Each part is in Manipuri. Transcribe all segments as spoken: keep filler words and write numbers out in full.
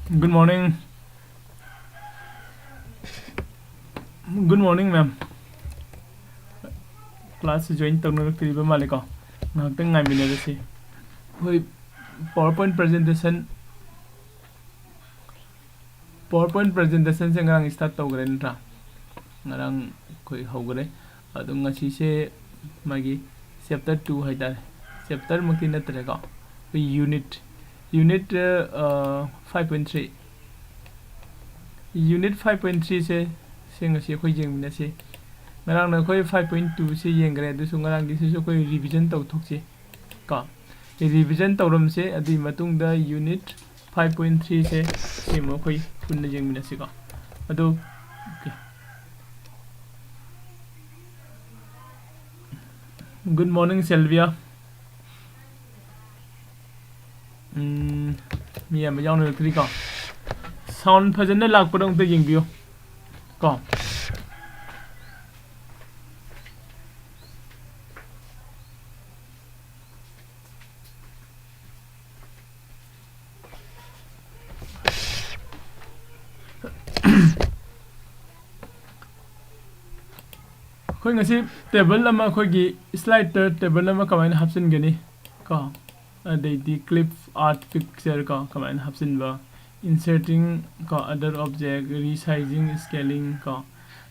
Good morning. Good morning, ma'am. Class join ꯇꯧꯅꯔꯛꯇ꯭ꯔꯤꯕ ꯃꯥꯜꯂꯦꯀꯣ꯫ ꯉꯥꯏꯍꯥꯛꯇꯪ ꯉꯥꯏꯃꯤꯟꯅꯔꯁꯤ꯫ ꯑꯩꯈꯣꯏ PowerPoint presentation, PowerPoint presentationꯁꯦ ꯉꯔꯥꯡ start ꯇꯧꯈ꯭ꯔꯦ ꯅꯠꯇ꯭ꯔꯥ? ꯉꯔꯥꯡ ꯑꯩꯈꯣꯏ ꯍꯧꯈ꯭ꯔꯦ꯫ ꯑꯗꯣ ꯉꯁꯤꯁꯦ ꯃꯥꯒꯤ chapter two ꯍꯥꯏꯇꯥꯔꯦ꯫ Chapterꯃꯛꯇꯤ ꯅꯠꯇ꯭ꯔꯦꯀꯣ꯫ ꯑꯩꯈꯣꯏ unit, unit, ꯑ, five point three꯫ Unit five point threeꯁꯦ, ꯁꯤ ꯉꯁꯤ ꯑꯩꯈꯣꯏ ꯌꯦꯡꯃꯤꯟꯅꯁꯤ꯫ ꯉꯔꯥꯡꯅ ꯑꯩꯈꯣꯏ five point twoꯁꯦ ꯌꯦꯡꯈ꯭ꯔꯦ, ꯑꯗꯨꯁꯨ ꯉꯔꯥꯡꯒꯤꯁꯤꯁꯨ ꯑꯩꯈꯣꯏ revision ꯇꯧꯊꯣꯛꯁꯤ ꯀꯣ꯫ Revision ꯇꯧꯔꯝꯁꯦ, ꯑꯗꯨꯒꯤ ꯃꯇꯨꯡꯗ unit five point threeꯁꯦ ꯁꯤꯃ ꯑꯩꯈꯣꯏ ꯄꯨꯟꯅ ꯌꯦꯡꯃꯤꯟꯅꯁꯤꯀꯣ꯫ ꯑꯗꯨ, okay꯫ Good morning, Selvia꯫ ꯎꯝ, ꯃꯤ ꯑꯃ ꯌꯥꯎꯅꯔꯛꯇ꯭ꯔꯤꯀꯣ꯫ Sound ꯐꯖꯅ ꯂꯥꯛꯄ꯭ꯔꯥ ꯑꯝꯇ ꯌꯦꯡꯕꯤꯌꯨ ꯀꯣ꯫ ꯑꯩꯈꯣꯏ ꯉꯁꯤ table ꯑꯃ, ꯑꯩꯈꯣꯏꯒꯤ slideꯇ table ꯑꯃ ꯀꯃꯥꯏꯅ ꯍꯥꯞꯆꯤꯟꯒꯅꯤ ꯀꯣ, ꯑꯗꯩꯗꯤ clip art picture ꯀꯣ ꯀꯃꯥꯏꯅ ꯍꯥꯞꯆꯤꯟꯕ, inserting ꯀꯣ, other object, resizing, scaling ꯀꯣ,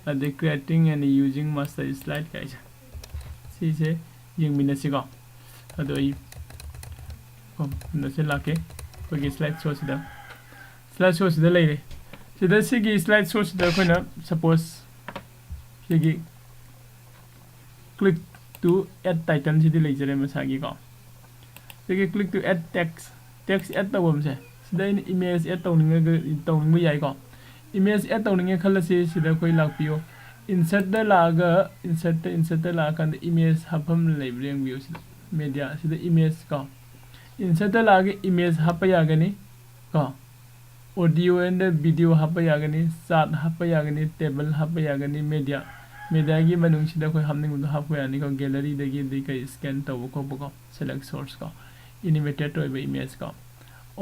ꯑꯗꯩ creating and using master slide ꯀꯥꯏꯁꯦ, ꯁꯤꯁꯦ ꯌꯦꯡꯃꯤꯟꯅꯁꯤꯀꯣ꯫ ꯑꯗꯣ ꯑꯩ ꯀꯣ, ꯀꯩꯅꯣꯁꯦ ꯂꯥꯛꯀꯦ, ꯑꯩꯈꯣꯏꯒꯤ slide showꯁꯤꯗ꯫ Slide showꯁꯤꯗ ꯂꯩꯔꯦ꯫ ꯁꯤꯗ ꯁꯤꯒꯤ slide showꯁꯤꯗ ꯑꯩꯈꯣꯏꯅ suppose ꯁꯤꯒꯤ click to add titleꯁꯤꯗꯤ ꯂꯩꯖꯔꯦ ꯃꯁꯥꯒꯤꯀꯣ꯫ ꯁꯤꯒꯤ click to add text, text add ꯇꯧꯐꯝꯁꯦ, ꯁꯤꯗ ꯑꯩꯅ image add ꯇꯧꯅꯤꯡꯉꯒ, ꯇꯧꯅꯤꯡꯕ ꯌꯥꯏꯀꯣ꯫ Image add ꯇꯧꯅꯤꯡꯉꯦ ꯈꯜꯂꯁꯤ, ꯁꯤꯗ ꯑꯩꯈꯣꯏ ꯂꯥꯛꯄꯤꯌꯣ꯫ Insertꯇ ꯂꯥꯛꯑꯒ, insertꯇ, insertꯇ ꯂꯥꯛꯑꯀꯥꯟꯗ image ꯍꯥꯞꯐꯝ ꯂꯩꯕ꯭ꯔꯥ ꯌꯦꯡꯕꯤꯌꯨ꯫ ꯁꯤꯗ media, ꯁꯤꯗ image ꯀꯣ꯫ Insertꯇ ꯂꯥꯛꯑꯒ image ꯍꯥꯞꯄ ꯌꯥꯒꯅꯤ ꯀꯣ꯫ Audio and video ꯍꯥꯞꯄ ꯌꯥꯒꯅꯤ, chart ꯍꯥꯞꯄ ꯌꯥꯒꯅꯤ, table ꯍꯥꯞꯄ ꯌꯥꯒꯅꯤ, media, mediaꯒꯤ ꯃꯅꯨꯡꯁꯤꯗ ꯑꯩꯈꯣꯏ ꯍꯥꯞꯅꯤꯡꯕꯗꯣ ꯍꯥꯞꯄ ꯌꯥꯅꯤꯀꯣ, galleryꯗꯒꯤ ꯑꯗꯩ ꯀꯩ scan ꯇꯧꯕ ꯈꯣꯠꯄꯀꯣ, select source ꯀꯣ, animated ꯑꯣꯏꯕ image ꯀꯣ,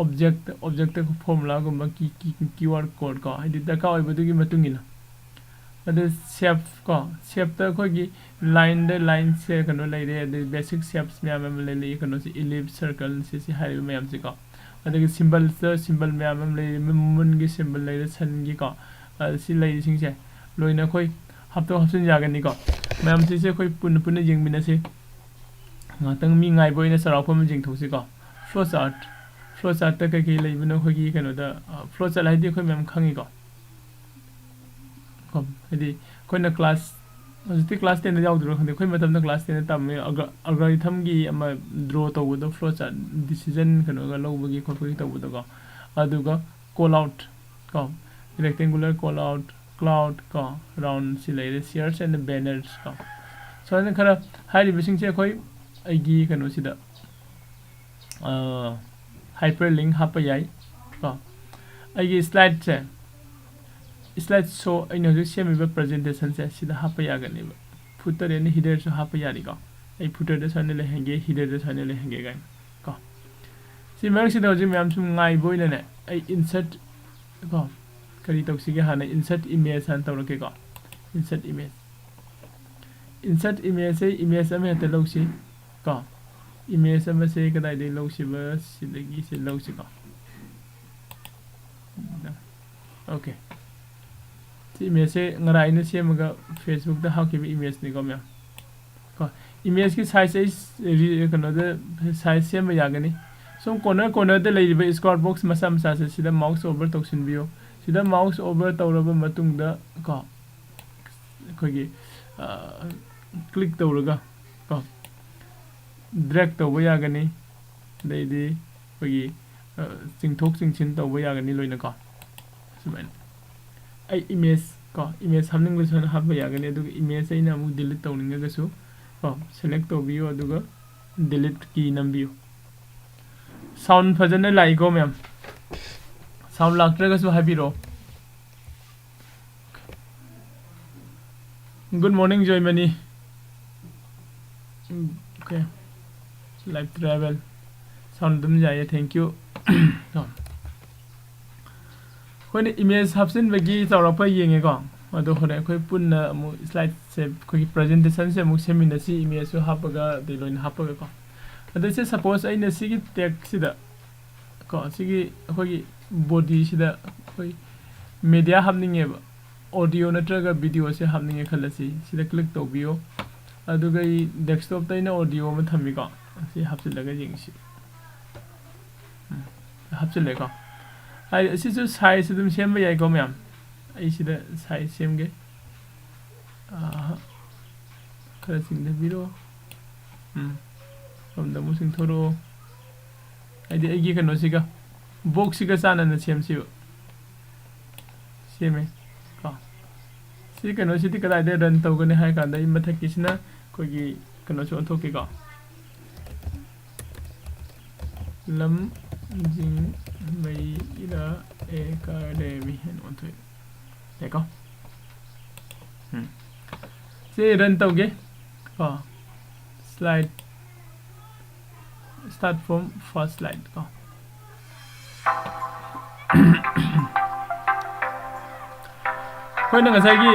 ꯑꯣꯞꯖꯦꯛꯇ ꯑꯣꯞꯖꯦꯛꯇ ꯐꯣꯔꯃꯨꯂꯥꯒꯨꯝꯕ ꯀꯤ ꯀꯤ ꯀꯤ ꯋꯥꯔꯗ ꯀꯣꯗ ꯀꯣ, ꯍꯥꯏꯗꯤ ꯗꯔꯀꯥꯔ ꯑꯣꯏꯕꯗꯨꯒꯤ ꯃꯇꯨꯡ ꯏꯟꯅ꯫ ꯑꯗꯨ ꯁꯦꯞ ꯀꯣ, ꯁꯦꯞꯇ ꯑꯩꯈꯣꯏꯒꯤ ꯂꯥꯏꯟꯗ ꯂꯥꯏꯟꯁꯦ ꯀꯩꯅꯣ ꯂꯩꯔꯦ, ꯑꯗꯩ ꯕꯦꯁꯤꯛ ꯁꯦꯞꯁ ꯃꯌꯥꯝ ꯑꯃ ꯂꯩꯔꯦ, ꯀꯩꯅꯣꯁꯦ ꯏꯂꯤꯞꯁ, ꯁꯔꯀꯜꯁꯦ, ꯁꯤ ꯍꯥꯏꯔꯤꯕ ꯃꯌꯥꯝꯁꯦꯀꯣ꯫ ꯑꯗꯒꯤ ꯁꯤꯝꯕꯜꯁꯇ ꯁꯤꯝꯕꯜ ꯃꯌꯥꯝ ꯑꯃ ꯂꯩꯔꯦ, ꯃꯨꯟꯒꯤ ꯁꯤꯝꯕꯜ ꯂꯩꯔꯦ, ꯁꯟꯒꯤꯀꯣ꯫ ꯑꯗ ꯁꯤ ꯂꯩꯔꯤꯁꯤꯡꯁꯦ ꯂꯣꯏꯅ ꯑꯩꯈꯣꯏ ꯍꯥꯞꯇꯣꯛ ꯍꯥꯞꯆꯤꯟ ꯌꯥꯒꯅꯤꯀꯣ꯫ ꯃꯌꯥꯝꯁꯤꯁꯦ ꯑꯩꯈꯣꯏ ꯄꯨꯟꯅ ꯄꯨꯟꯅ ꯌꯦꯡꯃꯤꯟꯅꯁꯤ꯫ ꯉꯥꯛꯇꯪ ꯃꯤ ꯉꯥꯏꯕ ꯑꯣꯏꯅ ꯆꯥꯎꯔꯥꯛꯄ ꯑꯃ ꯌꯦꯡꯊꯣꯛꯁꯤꯀꯣ꯫ ꯐ꯭ꯂꯣ ꯆꯥꯔꯠ, ꯐ꯭ꯂꯣ ꯆꯥꯔꯠꯇ ꯀꯩꯀꯩ ꯂꯩꯕꯅꯣ ꯑꯩꯈꯣꯏꯒꯤ ꯀꯩꯅꯣꯗ, ꯐ꯭ꯂꯣ ꯆꯥꯔꯠ ꯍꯥꯏꯗꯤ ꯑꯩꯈꯣꯏ ꯃꯌꯥꯝ ꯈꯪꯉꯤꯀꯣ꯫ ꯀꯣ, ꯍꯥꯏꯗꯤ ꯑꯩꯈꯣꯏꯅ ꯀ꯭ꯂꯥꯁ, ꯍꯧꯖꯤꯛꯇꯤ ꯀ꯭ꯂꯥꯁ ꯇꯦꯟꯗ ꯌꯥꯎꯗ꯭ꯔꯤꯕ ꯈꯪꯗꯦ, ꯑꯩꯈꯣꯏ ꯃꯇꯝꯗ ꯀ꯭ꯂꯥꯁ ꯇꯦꯟꯗ ꯇꯝꯃꯦ, ꯑꯜꯒꯣꯔꯤꯊꯝꯒꯤ ꯑꯃ ꯗ꯭ꯔꯣ ꯇꯧꯕꯗꯣ, ꯐ꯭ꯂꯣ ꯆꯥꯔꯠ, ꯗꯤꯁꯤꯖꯟ ꯀꯩꯅꯣꯒ ꯂꯧꯕꯒꯤ ꯈꯣꯠꯄꯒꯤ ꯇꯧꯕꯗꯣꯀꯣ꯫ ꯑꯗꯨꯒ ꯀꯣꯜ ꯑꯥꯎꯠ ꯀꯣ, ꯔꯦꯛꯇꯦꯡꯒꯨꯂꯔ ꯀꯣꯜ ꯑꯥꯎꯠ, ꯀ꯭ꯂꯥꯎꯗ ꯀꯣ, ꯔꯥꯎꯟ ꯁꯤ ꯂꯩꯔꯦ, ꯁꯤꯌꯔꯁ ꯑꯦꯟ ꯕꯦꯅꯔꯁ ꯀꯣ꯫ ꯁꯨꯃꯥꯏꯅ ꯈꯔ ꯍꯥꯏꯔꯤꯕꯁꯤꯡꯁꯦ ꯑꯩꯈꯣꯏ ꯑꯩꯒꯤ ꯀꯩꯅꯣꯁꯤꯗ, ꯍꯥꯏꯄꯔ ꯂꯤꯡ ꯍꯥꯞꯄ ꯌꯥꯏ ꯀꯣ꯫ ꯑꯩꯒꯤ ꯁ꯭ꯂꯥꯏꯗꯁꯦ, ꯁ꯭ꯂꯥꯏꯗ ꯁꯣ ꯑꯩꯅ ꯍꯧꯖꯤꯛ ꯁꯦꯝꯃꯤꯕ ꯄ꯭ꯔꯖꯦꯟꯇꯦꯁꯟꯁꯦ ꯁꯤꯗ ꯍꯥꯞꯄ ꯌꯥꯒꯅꯦꯕ꯫ ꯐꯨꯇꯔ ꯑꯦꯟ ꯍꯤꯗꯔꯁꯨ ꯍꯥꯞꯄ ꯌꯥꯅꯤꯀꯣ꯫ ꯑꯩ ꯐꯨꯇꯔꯗ ꯁꯨꯃꯥꯏꯅ ꯂꯩꯍꯟꯒꯦ, ꯍꯤꯗꯔꯗ ꯁꯨꯃꯥꯏꯅ ꯂꯩꯍꯟꯒꯦ ꯀꯥꯏꯅ ꯀꯣ꯫ ꯁꯤ ꯃꯔꯛꯁꯤꯗ ꯍꯧꯖꯤꯛ ꯃꯌꯥꯝ ꯁꯨꯝ ꯉꯥꯏꯕ ꯑꯣꯏꯅꯅꯦ, ꯑꯩ ꯏꯟꯁꯔꯠ ꯀꯣ, ꯀꯔꯤ ꯇꯧꯁꯤꯒꯦ, ꯍꯥꯟꯅ ꯏꯟꯁꯔꯠ ꯏꯃꯦꯖ ꯍꯥꯟꯅ ꯇꯧꯔꯛꯀꯦꯀꯣ꯫ ꯏꯟꯁꯔꯠ ꯏꯃꯦꯖ, ꯏꯟꯁꯔꯠ ꯏꯃꯦꯖꯁꯦ ꯏꯃꯦꯖ ꯑꯃ ꯍꯦꯛꯇ ꯂꯧꯁꯤ ꯀꯣ꯫ ꯏꯃꯦꯖ ꯑꯃꯁꯦ ꯀꯗꯥꯏꯗꯒꯤ ꯂꯧꯁꯤꯕ? ꯁꯤꯗꯒꯤ ꯁꯤ ꯂꯧꯁꯤꯀꯣ꯫ ꯑꯣꯀꯦ, ꯁꯤ ꯏꯃꯦꯖꯁꯦ ꯉꯔꯥꯡ ꯑꯩꯅ ꯁꯦꯝꯃꯒ ꯐꯦꯁꯕꯨꯛꯇ ꯍꯥꯞꯈꯤꯕ ꯏꯃꯦꯖꯅꯤꯀꯣ ꯃꯌꯥꯝ꯫ ꯀꯣ, ꯏꯃꯦꯖꯀꯤ ꯁꯥꯏꯖ ꯑꯩ ꯔꯤ-, ꯀꯩꯅꯣꯗ ꯁꯥꯏꯖ ꯁꯦꯝꯕ ꯌꯥꯒꯅꯤ꯫ ꯁꯨꯝ ꯀꯣꯔꯅꯔ ꯀꯣꯔꯅꯔꯗ ꯂꯩꯔꯤꯕ ꯁ꯭ꯀ꯭ꯋꯥꯔ ꯕꯣꯛꯁ ꯃꯆꯥ ꯃꯆꯥꯁꯦ ꯁꯤꯗ ꯃꯥꯎꯁ ꯑꯣꯚꯔ ꯇꯧꯁꯤꯟꯕꯤꯌꯨ꯫ ꯁꯤꯗ ꯃꯥꯎꯁ ꯑꯣꯚꯔ ꯇꯧꯔꯕ ꯃꯇꯨꯡꯗ ꯀꯣ, ꯑꯩꯈꯣꯏꯒꯤ ꯀ꯭ꯂꯤꯛ ꯇꯧꯔꯒ ꯀꯣ, ꯗ꯭ꯔꯦꯒ ꯇꯧꯕ ꯌꯥꯒꯅꯤ꯫ ꯑꯗꯩꯗꯤ ꯑꯩꯈꯣꯏꯒꯤ ꯆꯤꯡꯊꯣꯛ ꯆꯤꯡꯁꯤꯟ ꯇꯧꯕ ꯌꯥꯒꯅꯤ ꯂꯣꯏꯅꯀꯣ꯫ ꯁꯨꯃꯥꯏꯅ ꯑꯩ ꯏꯃꯦꯖ ꯀꯣ, ꯏꯃꯦꯖ ꯍꯥꯞꯅꯤꯡꯕꯁꯨ ꯍꯥꯞꯄ ꯌꯥꯒꯅꯤ꯫ ꯑꯗꯨꯒ ꯏꯃꯦꯖ ꯑꯩꯅ ꯑꯃꯨꯛ ꯗꯤꯂꯤꯠ ꯇꯧꯅꯤꯡꯉꯒꯁꯨ ꯀꯣ, ꯁꯦꯂꯦꯛ ꯇꯧꯕꯤꯌꯨ, ꯑꯗꯨꯒ ꯗꯤꯂꯤꯠ ꯀꯤ ꯅꯝꯕꯤꯌꯨ꯫ ꯁꯥꯎꯟ ꯐꯖꯅ ꯂꯥꯛꯏꯀꯣ ꯃꯌꯥꯝ? ꯁꯥꯎꯟ ꯂꯥꯛꯇ꯭ꯔꯒꯁꯨ ꯍꯥꯏꯕꯤꯔꯛꯑꯣ꯫ Good morning, ꯖꯣꯏꯃꯅꯤ꯫ Okay. Live travel. Sound ꯑꯗꯨꯝ ꯌꯥꯏꯌꯦ, thank you꯫ ꯑꯩꯈꯣꯏꯅ image ꯍꯥꯞꯆꯤꯟꯕꯒꯤ ꯆꯥꯎꯔꯥꯛꯄ ꯌꯦꯡꯉꯦꯀꯣ꯫ ꯑꯗꯣ ꯍꯣꯔꯦꯟ ꯑꯩꯈꯣꯏ ꯄꯨꯟꯅ ꯑꯃꯨꯛ slideꯁꯦ, ꯑꯩꯈꯣꯏꯒꯤ presentationꯁꯦ ꯑꯃꯨꯛ ꯁꯦꯝꯃꯤꯟꯅꯁꯤ, imageꯁꯨ ꯍꯥꯞꯄꯒ, ꯑꯗꯩ ꯂꯣꯏꯅ ꯍꯥꯞꯄꯒꯀꯣ꯫ ꯑꯗꯣ ꯁꯤ suppose ꯑꯩꯅ ꯁꯤꯒꯤ tagꯁꯤꯗ ꯀꯣ, ꯁꯤꯒꯤ ꯑꯩꯈꯣꯏꯒꯤ bodyꯁꯤꯗ ꯑꯩꯈꯣꯏ media ꯍꯥꯞꯅꯤꯡꯉꯦꯕ, audio ꯅꯠꯇ꯭ꯔꯒ videoꯁꯦ ꯍꯥꯞꯅꯤꯡꯉꯦ ꯈꯜꯂꯁꯤ꯫ ꯁꯤꯗ click ꯇꯧꯕꯤꯌꯣ꯫ ꯑꯗꯨꯒ ꯑꯩ desktopꯇ ꯑꯩꯅ audio ꯑꯃ ꯊꯝꯃꯤꯀꯣ, ꯁꯤ ꯍꯥꯞꯆꯤꯜꯂꯒ ꯌꯦꯡꯁꯤ꯫ ꯎꯝ, ꯍꯥꯞꯆꯤꯜꯂꯦꯀꯣ꯫ ꯍꯥꯏꯗꯤ ꯑꯁꯤꯁꯨ size ꯑꯗꯨꯝ ꯁꯦꯝꯕ ꯌꯥꯏꯀꯣ ꯃꯌꯥꯝ꯫ ꯑꯩ ꯁꯤꯗ size ꯁꯦꯝꯒꯦ꯫ ꯑꯥ, ꯈꯔ ꯆꯤꯡꯊꯕꯤꯔꯣ꯫ ꯎꯝ, ꯁꯣꯝꯗ ꯑꯃꯨꯛ ꯆꯤꯡꯊꯣꯔꯛꯑꯣ꯫ ꯍꯥꯏꯗꯤ ꯑꯩꯒꯤ ꯀꯩꯅꯣꯁꯤꯒ, boxꯁꯤꯒ ꯆꯥꯟꯅꯅ ꯁꯦꯝꯁꯤꯕ꯫ ꯁꯦꯝꯃꯦ ꯀꯣ꯫ ꯁꯤ ꯀꯩꯅꯣꯁꯤꯗꯤ ꯀꯗꯥꯏꯗ run ꯇꯧꯒꯅꯤ ꯍꯥꯏ ꯀꯥꯟꯗ, ꯑꯩ ꯃꯊꯛꯀꯤꯁꯤꯅ ꯑꯩꯈꯣꯏꯒꯤ ꯀꯩꯅꯣꯁꯤ ꯑꯣꯟꯊꯣꯛꯀꯦꯀꯣ꯫ ꯂꯝꯖꯤꯡꯕꯩꯔꯥ Academy ꯍꯥꯏꯅ ꯑꯣꯟꯊꯣꯛꯑꯦ꯫ ꯌꯥꯏꯀꯣ? ꯎꯝ꯫ ꯁꯤ run ꯇꯧꯒꯦ ꯀꯣ꯫ Slide, start from first slide ꯀꯣ꯫ ꯑꯩꯈꯣꯏꯅ ꯉꯁꯥꯏꯒꯤ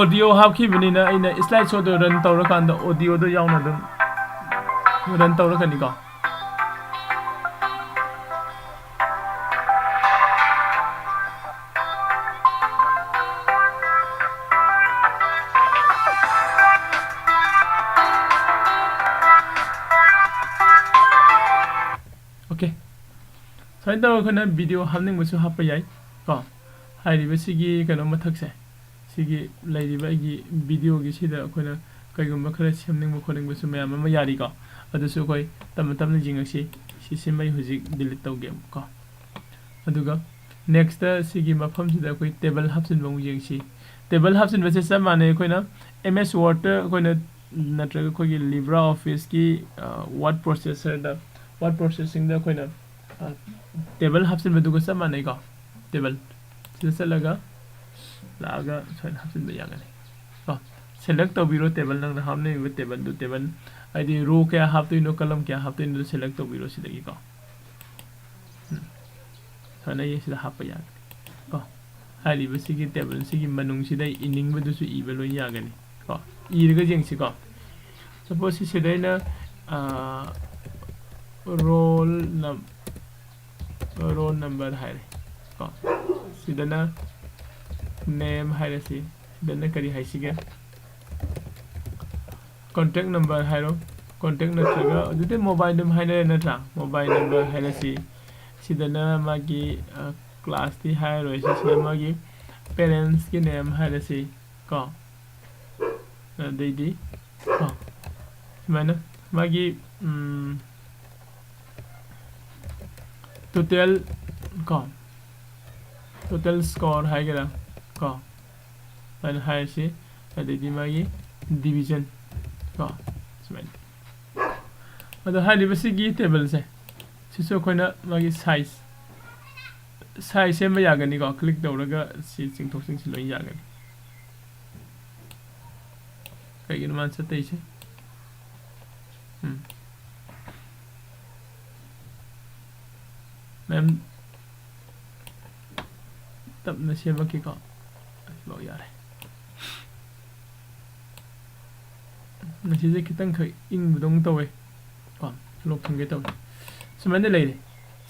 audio ꯍꯥꯞꯈꯤꯕꯅꯤꯅ, ꯑꯩꯅ slide showꯗꯣ run ꯇꯧꯔꯀꯥꯟꯗ audioꯗꯣ ꯌꯥꯎꯅ ꯑꯗꯨꯝ run ꯇꯧꯔꯛꯀꯅꯤꯀꯣ꯫ Okay, ꯁꯨꯃꯥꯏꯅ ꯇꯧꯔꯒ ꯑꯩꯈꯣꯏꯅ video ꯍꯥꯞꯅꯤꯡꯕꯁꯨ ꯍꯥꯞꯄ ꯌꯥꯏ ꯀꯣ꯫ ꯍꯥꯏꯔꯤꯕ ꯁꯤꯒꯤ ꯀꯩꯅꯣ ꯃꯊꯛꯁꯦ, ꯁꯤꯒꯤ ꯂꯩꯔꯤꯕ ꯑꯩꯒꯤ videoꯒꯤ ꯁꯤꯗ ꯑꯩꯈꯣꯏꯅ ꯀꯩꯒꯨꯝꯕ ꯈꯔ ꯁꯦꯝꯅꯤꯡꯕ ꯈꯣꯠꯅꯤꯡꯕꯁꯨ ꯃꯌꯥꯝ ꯑꯃ ꯌꯥꯔꯤꯀꯣ꯫ ꯑꯗꯨꯁꯨ ꯑꯩꯈꯣꯏ ꯇꯞꯅ ꯇꯞꯅ ꯌꯦꯡꯉꯛꯁꯤ꯫ ꯁꯤꯁꯤꯃ ꯑꯩ ꯍꯧꯖꯤꯛ delete ꯇꯧꯒꯦꯕꯀꯣ꯫ ꯑꯗꯨꯒ nextꯇ ꯁꯤꯒꯤ ꯃꯐꯝꯁꯤꯗ ꯑꯩꯈꯣꯏ table ꯍꯥꯞꯆꯤꯟꯕ ꯑꯃꯨꯛ ꯌꯦꯡꯁꯤ꯫ Table ꯍꯥꯞꯆꯤꯟꯕꯁꯦ ꯆꯞ ꯃꯥꯟꯅꯩ, ꯑꯩꯈꯣꯏꯅ M S Wordꯇ ꯑꯩꯈꯣꯏꯅ, ꯅꯠꯇ꯭ꯔꯒ ꯑꯩꯈꯣꯏꯒꯤ LibreOfficeꯀꯤ, ꯑ, word processorꯗ, word processingꯗ ꯑꯩꯈꯣꯏꯅ, ꯑ, table ꯍꯥꯞꯆꯤꯟꯕꯗꯨꯒ ꯆꯞ ꯃꯥꯟꯅꯩꯀꯣ꯫ Table ꯁꯤꯗ ꯆꯠꯂꯒ, ꯂꯥꯛꯑꯒ ꯁꯨꯃꯥꯏꯅ ꯍꯥꯞꯆꯤꯟꯕ ꯌꯥꯒꯅꯤ ꯀꯣ꯫ Select ꯇꯧꯕꯤꯔꯣ table, ꯅꯪꯅ ꯍꯥꯞꯅꯤꯡꯉꯤꯕ tableꯗꯨ, table ꯍꯥꯏꯗꯤ row ꯀꯌꯥ ꯍꯥꯞꯇꯣꯏꯅꯣ, column ꯀꯌꯥ ꯍꯥꯞꯇꯣꯏꯅꯣ select ꯇꯧꯕꯤꯔꯣ ꯁꯤꯗꯒꯤꯀꯣ꯫ ꯎꯝ꯫ ꯁꯨꯃꯥꯏꯅ ꯑꯩ ꯁꯤꯗ ꯍꯥꯞꯄ ꯌꯥꯒꯅꯤ ꯀꯣ꯫ ꯍꯥꯏꯔꯤꯕꯁꯤꯒꯤ table ꯁꯤꯒꯤ ꯃꯅꯨꯡꯁꯤꯗ ꯏꯅꯤꯡꯕꯗꯨꯁꯨ ꯏꯕ ꯂꯣꯏ ꯌꯥꯒꯅꯤ ꯀꯣ꯫ ꯏꯔꯒ ꯌꯦꯡꯁꯤꯀꯣ꯫ Suppose ꯁꯤꯁꯤꯗ ꯑꯩꯅ, ꯑꯥ, roll num-, roll number ꯍꯥꯏꯔꯦ ꯀꯣ꯫ ꯁꯤꯗꯅ name ꯍꯥꯏꯔꯁꯤ꯫ ꯁꯤꯗꯅ ꯀꯔꯤ ꯍꯥꯏꯁꯤꯒꯦ? Contact number ꯍꯥꯏꯔꯣ꯫ Contact ꯅꯠꯇ꯭ꯔꯒ ꯑꯗꯨꯗꯤ mobile ꯑꯗꯨꯝ ꯍꯥꯏꯅꯔꯦ ꯅꯠꯇ꯭ꯔꯥ? Mobile number ꯍꯥꯏꯔꯁꯤ꯫ ꯁꯤꯗꯅ ꯃꯥꯒꯤ, ꯑ, class ꯇꯤ ꯍꯥꯏꯔꯔꯣꯏꯁꯤ꯫ ꯁꯤꯗ ꯃꯥꯒꯤ parents ꯀꯤ name ꯍꯥꯏꯔꯁꯤ ꯀꯣ꯫ ꯑꯗꯩꯗꯤ ꯀꯣ, ꯁꯨꯃꯥꯏꯅ ꯃꯥꯒꯤ, ꯎꯝ, total ꯀꯣ, total score ꯍꯥꯏꯒꯦꯔꯥ ꯀꯣ, ꯑꯗꯨꯃꯥꯏꯅ ꯍꯥꯏꯔꯁꯤ꯫ ꯑꯗꯩꯗꯤ ꯃꯥꯒꯤ division ꯀꯣ, ꯁꯨꯃꯥꯏꯅ꯫ ꯑꯗꯣ ꯍꯥꯏꯔꯤꯕꯁꯤꯒꯤ table ꯁꯦ, ꯁꯤꯁꯨ ꯑꯩꯈꯣꯏꯅ ꯃꯥꯒꯤ size, size ꯁꯦꯝꯕ ꯌꯥꯒꯅꯤꯀꯣ꯫ Click ꯇꯧꯔꯒ ꯁꯤ ꯆꯤꯡꯊꯣꯛ ꯆꯤꯡꯁꯤꯟ ꯂꯣꯏ ꯌꯥꯒꯅꯤ꯫ ꯀꯩꯒꯤꯅꯣ ꯃꯥꯅ ꯆꯠꯇꯩꯁꯦ? ꯎꯝ꯫ ꯃꯌꯥꯝ ꯇꯞꯅ ꯁꯦꯝꯃꯛꯀꯦꯀꯣ꯫ ꯑꯁꯤꯐꯥꯎ ꯌꯥꯔꯦ꯫ ꯉꯁꯤꯁꯦ ꯈꯤꯇꯪꯈꯛ ꯏꯪꯕꯗꯧꯅ ꯇꯧꯋꯦ ꯀꯣ, ꯂꯣꯛ ꯊꯨꯡꯒꯦ ꯇꯧꯋꯦ꯫ ꯁꯨꯃꯥꯏꯅ ꯂꯩꯔꯦ꯫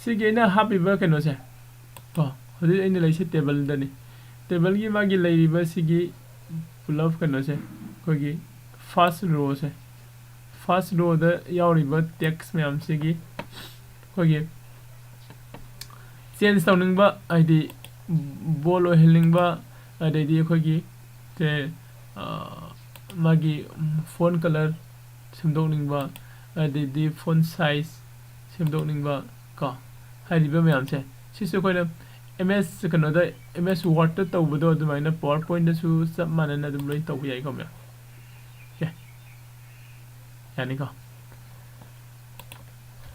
ꯁꯤꯒꯤ ꯑꯩꯅ ꯍꯥꯞꯄꯤꯕ ꯀꯩꯅꯣꯁꯦ ꯀꯣ, ꯍꯧꯖꯤꯛ ꯑꯩꯅ ꯂꯩꯁꯦ table ꯗꯅꯤ꯫ Table ꯒꯤ ꯃꯥꯒꯤ ꯂꯩꯔꯤꯕ ꯁꯤꯒꯤ ꯄꯨꯂꯞ ꯀꯩꯅꯣꯁꯦ, ꯑꯩꯈꯣꯏꯒꯤ first row ꯁꯦ, first row ꯗ ꯌꯥꯎꯔꯤꯕ text ꯃꯌꯥꯝꯁꯤꯒꯤ ꯑꯩꯈꯣꯏꯒꯤ change ꯇꯧꯅꯤꯡꯕ, ꯍꯥꯏꯗꯤ bold ꯑꯣꯏꯍꯟꯅꯤꯡꯕ, ꯑꯗꯩꯗꯤ ꯑꯩꯈꯣꯏꯒꯤ ꯁꯦ, ꯑ, ꯃꯥꯒꯤ font colour ꯁꯦꯝꯗꯣꯛꯅꯤꯡꯕ, ꯑꯗꯩꯗꯤ font size ꯁꯦꯝꯗꯣꯛꯅꯤꯡꯕ ꯀꯣ, ꯍꯥꯏꯔꯤꯕ ꯃꯌꯥꯝꯁꯦ, ꯁꯤꯁꯨ ꯑꯩꯈꯣꯏꯅ M S ꯀꯩꯅꯣꯗ, M S Word ꯇ ꯇꯧꯕꯗꯣ ꯑꯗꯨꯃꯥꯏꯅ PowerPoint ꯇꯁꯨ ꯆꯞ ꯃꯥꯟꯅꯅ ꯑꯗꯨꯝ ꯂꯣꯏ ꯇꯧꯕ ꯌꯥꯏꯀꯣ ꯃꯌꯥꯝ꯫ Okay꯫ ꯌꯥꯅꯤꯀꯣ?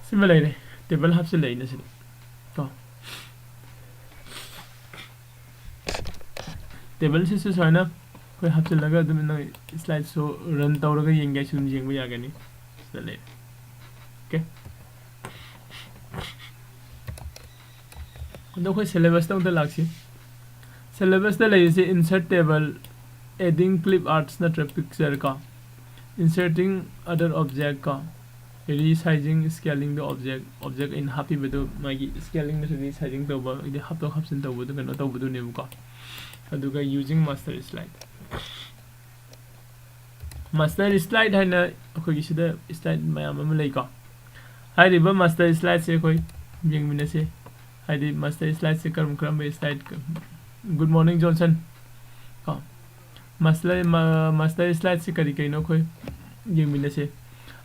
ꯁꯤꯃ ꯂꯩꯔꯦ, table ꯍꯥꯞꯆꯤꯜꯂꯛꯏꯅ ꯁꯤꯗ ꯀꯣ꯫ Table ꯁꯤꯁꯨ ꯁꯨꯃꯥꯏꯅ ꯑꯩꯈꯣꯏ ꯍꯥꯞꯆꯤꯜꯂꯒ ꯑꯗꯨꯝ ꯅꯣꯏ slide show run ꯇꯧꯔꯒ ꯌꯦꯡꯒꯦ ꯍꯥꯏꯁꯨ ꯑꯗꯨꯝ ꯌꯦꯡꯕ ꯌꯥꯒꯅꯤ꯫ ꯂꯩꯔꯦ꯫ Okay꯫ ꯑꯗꯣ ꯑꯩꯈꯣꯏ syllabus ꯇ ꯑꯃꯨꯛꯇ ꯂꯥꯛꯁꯤ꯫ Syllabus ꯇ ꯂꯩꯔꯤꯁꯦ insert table, adding clip arts ꯅꯠꯇ꯭ꯔ picture ꯀꯣ, inserting other object ꯀꯣ, resizing, scaling the object, object ꯑꯩꯅ ꯍꯥꯞꯄꯤꯕꯗꯨ ꯃꯥꯒꯤ scaling ꯅꯠꯇ꯭ꯔ resizing ꯇꯧꯕ, ꯍꯥꯏꯗꯤ ꯍꯥꯞꯇꯣꯛ ꯍꯥꯞꯆꯤꯟ ꯇꯧꯕꯗꯨ ꯀꯩꯅꯣ ꯇꯧꯕꯗꯨꯅꯦꯕꯀꯣ꯫ ꯑꯗꯨꯒ using master slide꯫ Master slide ꯍꯥꯏꯅ ꯑꯩꯈꯣꯏꯒꯤ ꯁꯤꯗ slide ꯃꯌꯥꯝ ꯑꯃ ꯂꯩꯀꯣ꯫ ꯍꯥꯏꯔꯤꯕ master slide ꯁꯦ ꯑꯩꯈꯣꯏ ꯌꯦꯡꯃꯤꯟꯅꯁꯤ꯫ ꯍꯥꯏꯗꯤ master slide ꯁꯦ ꯀꯔꯝ ꯀꯔꯝꯕ slide, good morning Johnson꯫ ꯀꯣ, master, ꯃ-, master slide ꯁꯦ ꯀꯔꯤ ꯀꯔꯤꯅꯣ ꯑꯩꯈꯣꯏ ꯌꯦꯡꯃꯤꯟꯅꯁꯤ꯫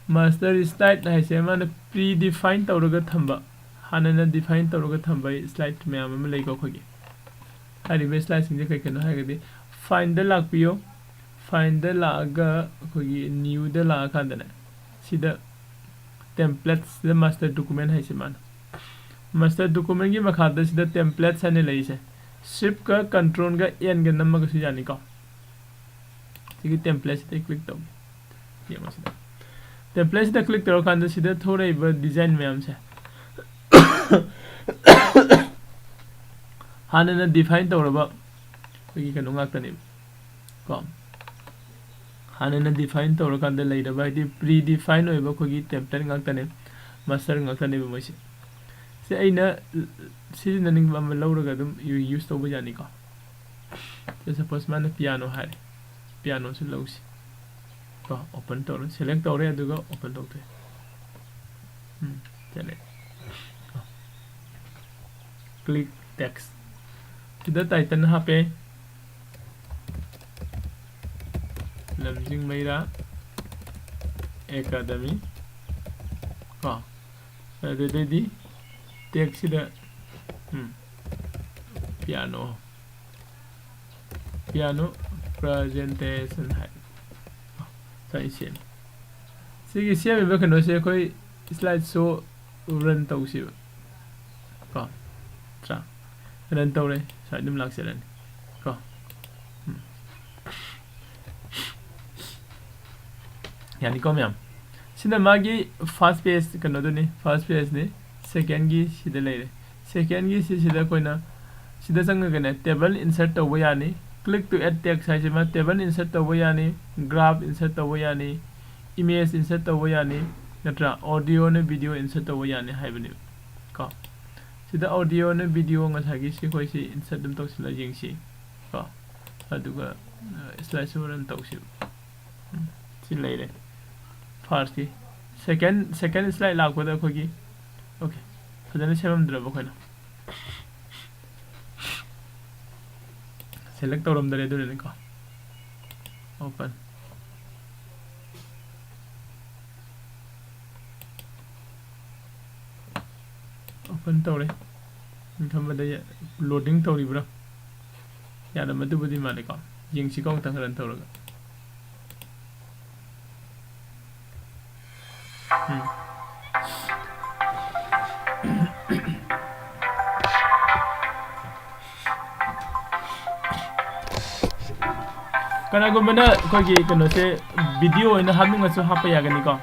Master slide ꯍꯥꯏꯁꯦ ꯃꯥꯅ pre-define ꯇꯧꯔꯒ ꯊꯝꯕ, ꯍꯥꯟꯅꯅ define ꯇꯧꯔꯒ ꯊꯝꯕ slide ꯃꯌꯥꯝ ꯑꯃ ꯂꯩꯀꯣ ꯑꯩꯈꯣꯏꯒꯤ꯫ ꯍꯥꯏꯔꯤꯕ slide ꯁꯤꯡꯁꯦ ꯀꯩ ꯀꯩꯅꯣ ꯍꯥꯏꯔꯒꯗꯤ, file ꯗ ꯂꯥꯛꯄꯤꯌꯣ꯫ File ꯗ ꯂꯥꯛꯑꯒ ꯑꯩꯈꯣꯏꯒꯤ new ꯗ ꯂꯥꯛꯑꯀꯥꯟꯗꯅꯦ, ꯁꯤꯗ templates ꯁꯤꯗ master document ꯍꯥꯏꯁꯦ ꯃꯥꯅ꯫ Master document ꯀꯤ ꯃꯈꯥꯗ ꯁꯤꯗ templates ꯍꯥꯏꯅ ꯂꯩꯔꯤꯁꯦ, shift ꯀ control ꯒ N ꯒ ꯅꯝꯃꯒꯁꯨ ꯌꯥꯅꯤꯀꯣ꯫ ꯁꯤꯒꯤ template ꯁꯤꯗ click ꯇꯧꯒꯦ꯫ ꯌꯦꯡꯉꯣ ꯁꯤꯗ꯫ Template ꯁꯤꯗ click ꯇꯧꯔꯀꯥꯟꯗ ꯁꯤꯗ ꯊꯣꯔꯛꯏꯕ design ꯃꯌꯥꯝꯁꯦ ꯍꯥꯟꯅꯅ define ꯇꯧꯔꯕ ꯑꯩꯈꯣꯏꯒꯤ ꯀꯩꯅꯣ ꯉꯥꯛꯇꯅꯦꯕ ꯀꯣ꯫ ꯍꯥꯟꯅꯅ define ꯇꯧꯔꯀꯥꯟꯗ ꯂꯩꯔꯕ, ꯍꯥꯏꯗꯤ pre-define ꯑꯣꯏꯕ ꯑꯩꯈꯣꯏꯒꯤ template ꯉꯥꯛꯇꯅꯦ, master ꯉꯥꯛꯇꯅꯦꯕ ꯃꯣꯏꯁꯦ꯫ ꯁꯤ ꯑꯩꯅ ꯁꯤꯖꯤꯟꯅꯅꯤꯡꯕ ꯑꯃ ꯂꯧꯔꯒ ꯑꯗꯨꯝ use ꯇꯧꯕ ꯌꯥꯅꯤꯀꯣ꯫ ꯁꯤ suppose ꯃꯥꯅ piano ꯍꯥꯏꯔꯦ, piano ꯁꯤ ꯂꯧꯁꯤ ꯀꯣ꯫ Open ꯇꯧꯔꯦ, select ꯇꯧꯔꯦ, ꯑꯗꯨꯒ open ꯇꯧꯊꯣꯛꯑꯦ꯫ ꯎꯝ, ꯆꯠꯂꯦ꯫ Click text꯫ ꯁꯤꯗ title ꯍꯥꯞꯄꯦ, ꯂꯝꯖꯤꯡ ꯃꯩꯔꯥ Academy ꯀꯣ꯫ ꯑꯗꯨꯗꯩꯗꯤ text ꯁꯤꯗ, ꯎꯝ, piano, piano presentation ꯍꯥꯏ꯫ ꯁꯨꯃꯥꯏꯅ ꯁꯦꯝꯃꯤ꯫ ꯁꯤꯒꯤ ꯁꯦꯝꯃꯤꯕ ꯀꯩꯅꯣꯁꯦ ꯑꯩꯈꯣꯏ slide show run ꯇꯧꯁꯤꯕ ꯀꯣ꯫ ꯆꯥ, run ꯇꯧꯔꯦ, ꯁꯨꯃꯥꯏꯅ ꯑꯗꯨꯝ ꯂꯥꯛꯆꯔꯅꯤ ꯀꯣ꯫ ꯎꯝ꯫ ꯌꯥꯅꯤꯀꯣ ꯃꯌꯥꯝ? ꯁꯤ ꯁꯤꯅ ꯃꯥꯒꯤ first page ꯀꯩꯅꯣꯗꯨꯅꯤ, first pageꯅꯤ꯫ Secondꯒꯤ ꯁꯤꯗ ꯂꯩꯔꯦ꯫ Secondꯒꯤ ꯁꯤꯁꯤꯗ ꯑꯩꯈꯣꯏꯅ ꯁꯤꯗ ꯆꯪꯉꯒꯅꯦ, table insert ꯇꯧꯕ ꯌꯥꯅꯤ꯫ Click to add text ꯍꯥꯏꯁꯤꯃ table insert ꯇꯧꯕ ꯌꯥꯅꯤ, graph insert ꯇꯧꯕ ꯌꯥꯅꯤ, image insert ꯇꯧꯕ ꯌꯥꯅꯤ, ꯅꯠꯇ꯭ꯔꯥ? Audioꯅ video insert ꯇꯧꯕ ꯌꯥꯅꯤ ꯍꯥꯏꯕꯅꯦꯕ ꯀꯣ꯫ ꯁꯤꯗ audioꯅ video ꯉꯁꯥꯏꯒꯤ ꯁꯤ ꯑꯩꯈꯣꯏ ꯁꯤ insert ꯑꯗꯨꯝ ꯇꯧꯁꯤꯜꯂ ꯌꯦꯡꯁꯤ ꯀꯣ꯫ ꯑꯗꯨꯒ slide show run ꯇꯧꯁꯤ꯫ ꯎꯝ, ꯁꯤ ꯂꯩꯔꯦ firstꯀꯤ꯫ Second, second slide ꯂꯥꯛꯄꯗ ꯑꯩꯈꯣꯏꯒꯤ, okay, ꯐꯖꯅ ꯁꯦꯝꯃꯝꯗ꯭ꯔꯕ ꯑꯩꯈꯣꯏꯅ꯫ Select ꯇꯧꯔꯝꯗꯔꯦ ꯑꯗꯨꯅꯅꯤꯀꯣ꯫ Open꯫ Open ꯇꯧꯔꯦ꯫ ꯈꯟꯕꯗ loading ꯇꯧꯔꯤꯕ꯭ꯔꯥ? ꯌꯥꯔꯝꯃꯗꯨꯕꯨꯗꯤ ꯃꯥꯜꯂꯦꯀꯣ꯫ ꯌꯦꯡꯁꯤꯀꯣ ꯑꯃꯨꯛꯇꯪ run ꯇꯧꯔꯒ꯫ ꯎꯝ꯫ ꯀꯅꯥꯒꯨꯝꯕꯅ ꯑꯩꯈꯣꯏꯒꯤ ꯀꯩꯅꯣꯁꯦ video ꯑꯣꯏꯅ ꯍꯥꯞꯅꯤꯡꯉꯁꯨ ꯍꯥꯞꯄ ꯌꯥꯒꯅꯤꯀꯣ꯫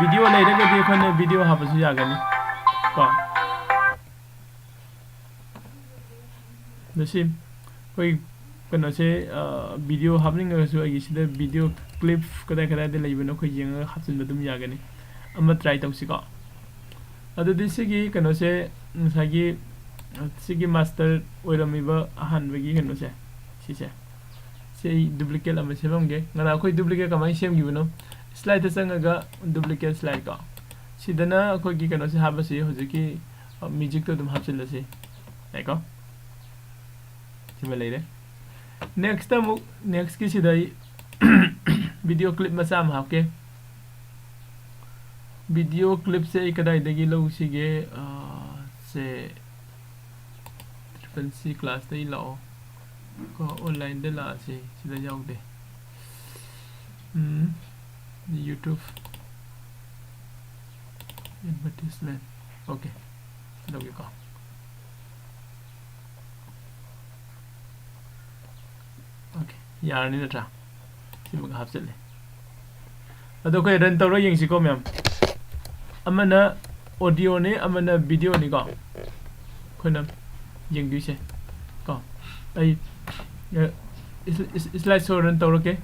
Video ꯂꯩꯔꯒꯗꯤ ꯑꯩꯈꯣꯏꯅ video ꯍꯥꯞꯄꯁꯨ ꯌꯥꯒꯅꯤ ꯀꯣ꯫ ꯑꯗꯣ ꯁꯤ ꯑꯩꯈꯣꯏ ꯀꯩꯅꯣꯁꯦ, ꯑ, video ꯍꯥꯞꯅꯤꯡꯉꯒꯁꯨ ꯑꯩꯒꯤ ꯁꯤꯗ video clip ꯀꯗꯥꯏ ꯀꯗꯥꯏꯗ ꯂꯩꯕꯅꯣ ꯑꯩꯈꯣꯏ ꯌꯦꯡꯉꯒ ꯍꯥꯞꯆꯤꯟꯕ ꯑꯗꯨꯝ ꯌꯥꯒꯅꯤ꯫ ꯑꯃ try ꯇꯧꯁꯤꯀꯣ꯫ ꯑꯗꯨꯗꯤ ꯁꯤꯒꯤ ꯀꯩꯅꯣꯁꯦ ꯉꯁꯥꯏꯒꯤ, ꯑ, ꯁꯤꯒꯤ master ꯑꯣꯏꯔꯝꯃꯤꯕ ꯑꯍꯥꯟꯕꯒꯤ ꯀꯩꯅꯣꯁꯦ, ꯁꯤꯁꯦ꯫ ꯁꯤ ꯑꯩ duplicate ꯑꯃ ꯁꯦꯝꯃꯝꯒꯦ꯫ ꯉꯔꯥꯡ ꯑꯩꯈꯣꯏ duplicate ꯀꯃꯥꯏꯅ ꯁꯦꯝꯈꯤꯕꯅꯣ? Slideꯇ ꯆꯪꯉꯒ duplicate slide ꯀꯣ꯫ ꯁꯤꯗꯅ ꯑꯩꯈꯣꯏꯒꯤ ꯀꯩꯅꯣꯁꯦ ꯍꯥꯞꯄꯁꯤ, ꯍꯧꯖꯤꯛꯀꯤ, ꯑ, musicꯇꯣ ꯑꯗꯨꯝ ꯍꯥꯞꯆꯤꯜꯂꯁꯤ꯫ ꯌꯥꯏꯀꯣ? ꯁꯤꯃ ꯂꯩꯔꯦ꯫ Nextꯇ ꯑꯃꯨꯛ, nextꯀꯤꯁꯤꯗ ꯑꯩ video clip ꯃꯆꯥ ꯑꯃ ꯍꯥꯞꯀꯦ꯫ Video clipꯁꯦ ꯑꯩ ꯀꯗꯥꯏꯗꯒꯤ ꯂꯧꯁꯤꯒꯦ? ꯑ, ꯁꯦ, Triple C classꯇꯒꯤ ꯂꯥꯛꯑꯣ꯫ ꯀꯣ, onlineꯗ ꯂꯥꯛꯑꯁꯤ, ꯁꯤꯗ ꯌꯥꯎꯗꯦ꯫ ꯎꯝ, YouTube advertisement꯫ Okay, ꯂꯧꯒꯦꯀꯣ꯫ Okay, ꯌꯥꯔꯅꯤ ꯅꯠꯇ꯭ꯔꯥ? ꯁꯤꯃꯒ ꯍꯥꯞꯆꯤꯜꯂꯦ꯫ ꯑꯗꯣ ꯑꯩꯈꯣꯏ run ꯇꯧꯔ ꯌꯦꯡꯁꯤꯀꯣ ꯃꯌꯥꯝ꯫ ꯑꯃꯅ audio ꯅꯤ, ꯑꯃꯅ video ꯅꯤꯀꯣ ꯑꯩꯈꯣꯏꯅ ꯌꯦꯡꯗꯣꯏꯁꯦ꯫ ꯀꯣ ꯑꯩ slide show run ꯇꯧꯔꯛꯀꯦ꯫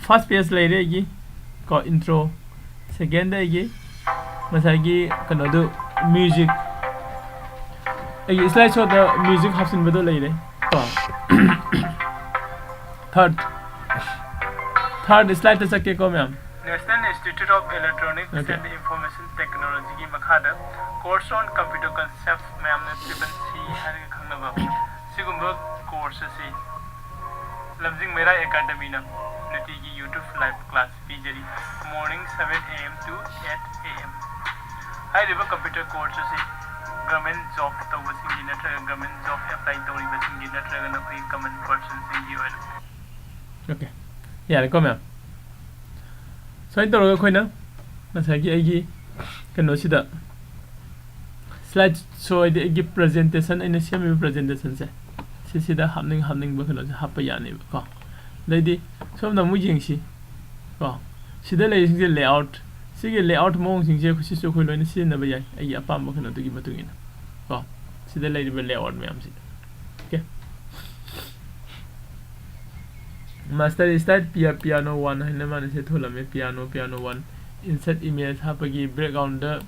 First page ꯂꯩꯔꯦ ꯑꯩꯒꯤ ꯀꯣ intro꯫ Second ꯑꯩꯒꯤ ꯉꯁꯥꯏꯒꯤ ꯀꯩꯅꯣꯗꯨ, music, ꯑꯩꯒꯤ slide show ꯗ music ꯍꯥꯞꯆꯤꯟꯕꯗꯣ ꯂꯩꯔꯦ ꯀꯣ꯫ Third, third slide ꯇ ꯆꯠꯀꯦꯀꯣ ꯃꯌꯥꯝ꯫ National Institute of Electronics Okay. and Information Technology ꯒꯤ ꯃꯈꯥꯗ Course on Computer Concept ꯃꯌꯥꯝꯅ triple C ꯍꯥꯏꯔꯒ ꯈꯪꯅꯕ ꯁꯤꯒꯨꯝꯕ course ꯑꯁꯤ ꯂꯝꯖꯤꯡ ꯃꯩꯔꯥ Academy ꯅ ꯅꯨꯡꯇꯤꯒꯤ YouTube live class ꯄꯤꯖꯔꯤ꯫ Morning seven A M to eight A M꯫ ꯍꯥꯏꯔꯤꯕ computer course ꯑꯁꯤ government job ꯇꯧꯕꯁꯤꯡꯒꯤ ꯅꯠꯇ꯭ꯔꯒ government job apply ꯇꯧꯔꯤꯕꯁꯤꯡꯒꯤ ꯅꯠꯇ꯭ꯔꯒꯅ ꯑꯩꯈꯣꯏꯒꯤ common person ꯁꯤꯡꯒꯤ ꯑꯣꯏꯅ꯫ Okay, ꯌꯥꯔꯦꯀꯣ ꯃꯌꯥꯝ꯫ ꯁꯨꯃꯥꯏꯅ ꯇꯧꯔꯒ ꯑꯩꯈꯣꯏꯅ ꯉꯁꯥꯏꯒꯤ ꯑꯩꯒꯤ ꯀꯩꯅꯣꯁꯤꯗ, slide show ꯍꯥꯏꯗꯤ ꯑꯩꯒꯤ presentation, ꯑꯩꯅ ꯁꯦꯝꯃꯤꯕ presentation ꯁꯦ ꯁꯤꯁꯤꯗ ꯍꯥꯞꯅꯤꯡ ꯍꯥꯞꯅꯤꯡꯕ ꯀꯩꯅꯣꯁꯦ ꯍꯥꯞꯄ ꯌꯥꯅꯦꯕꯀꯣ꯫ ꯑꯗꯩꯗꯤ ꯁꯣꯝꯗ ꯑꯃꯨꯛ ꯌꯦꯡꯁꯤ ꯀꯣ꯫ ꯁꯤꯗ ꯂꯩꯔꯤꯁꯤꯡꯁꯦ layout, ꯁꯤꯒꯤ layout ꯃꯑꯣꯡꯁꯤꯡꯁꯦ ꯁꯤꯁꯨ ꯑꯩꯈꯣꯏ ꯂꯣꯏꯅ ꯁꯤꯖꯤꯟꯅꯕ ꯌꯥꯏ, ꯑꯩꯒꯤ ꯑꯄꯥꯝꯕ ꯀꯩꯅꯣꯗꯨꯒꯤ ꯃꯇꯨꯡ ꯏꯟꯅ ꯀꯣ꯫ ꯁꯤꯗ ꯂꯩꯔꯤꯕ layout ꯃꯌꯥꯝꯁꯦ꯫ Okay꯫ Master slide, pia-, piano one ꯍꯥꯏꯅ ꯃꯥꯅ ꯁꯤ ꯊꯣꯜꯂꯝꯃꯦ꯫ Piano, piano one꯫ Insert image ꯍꯥꯞꯄꯒꯤ, background ꯗ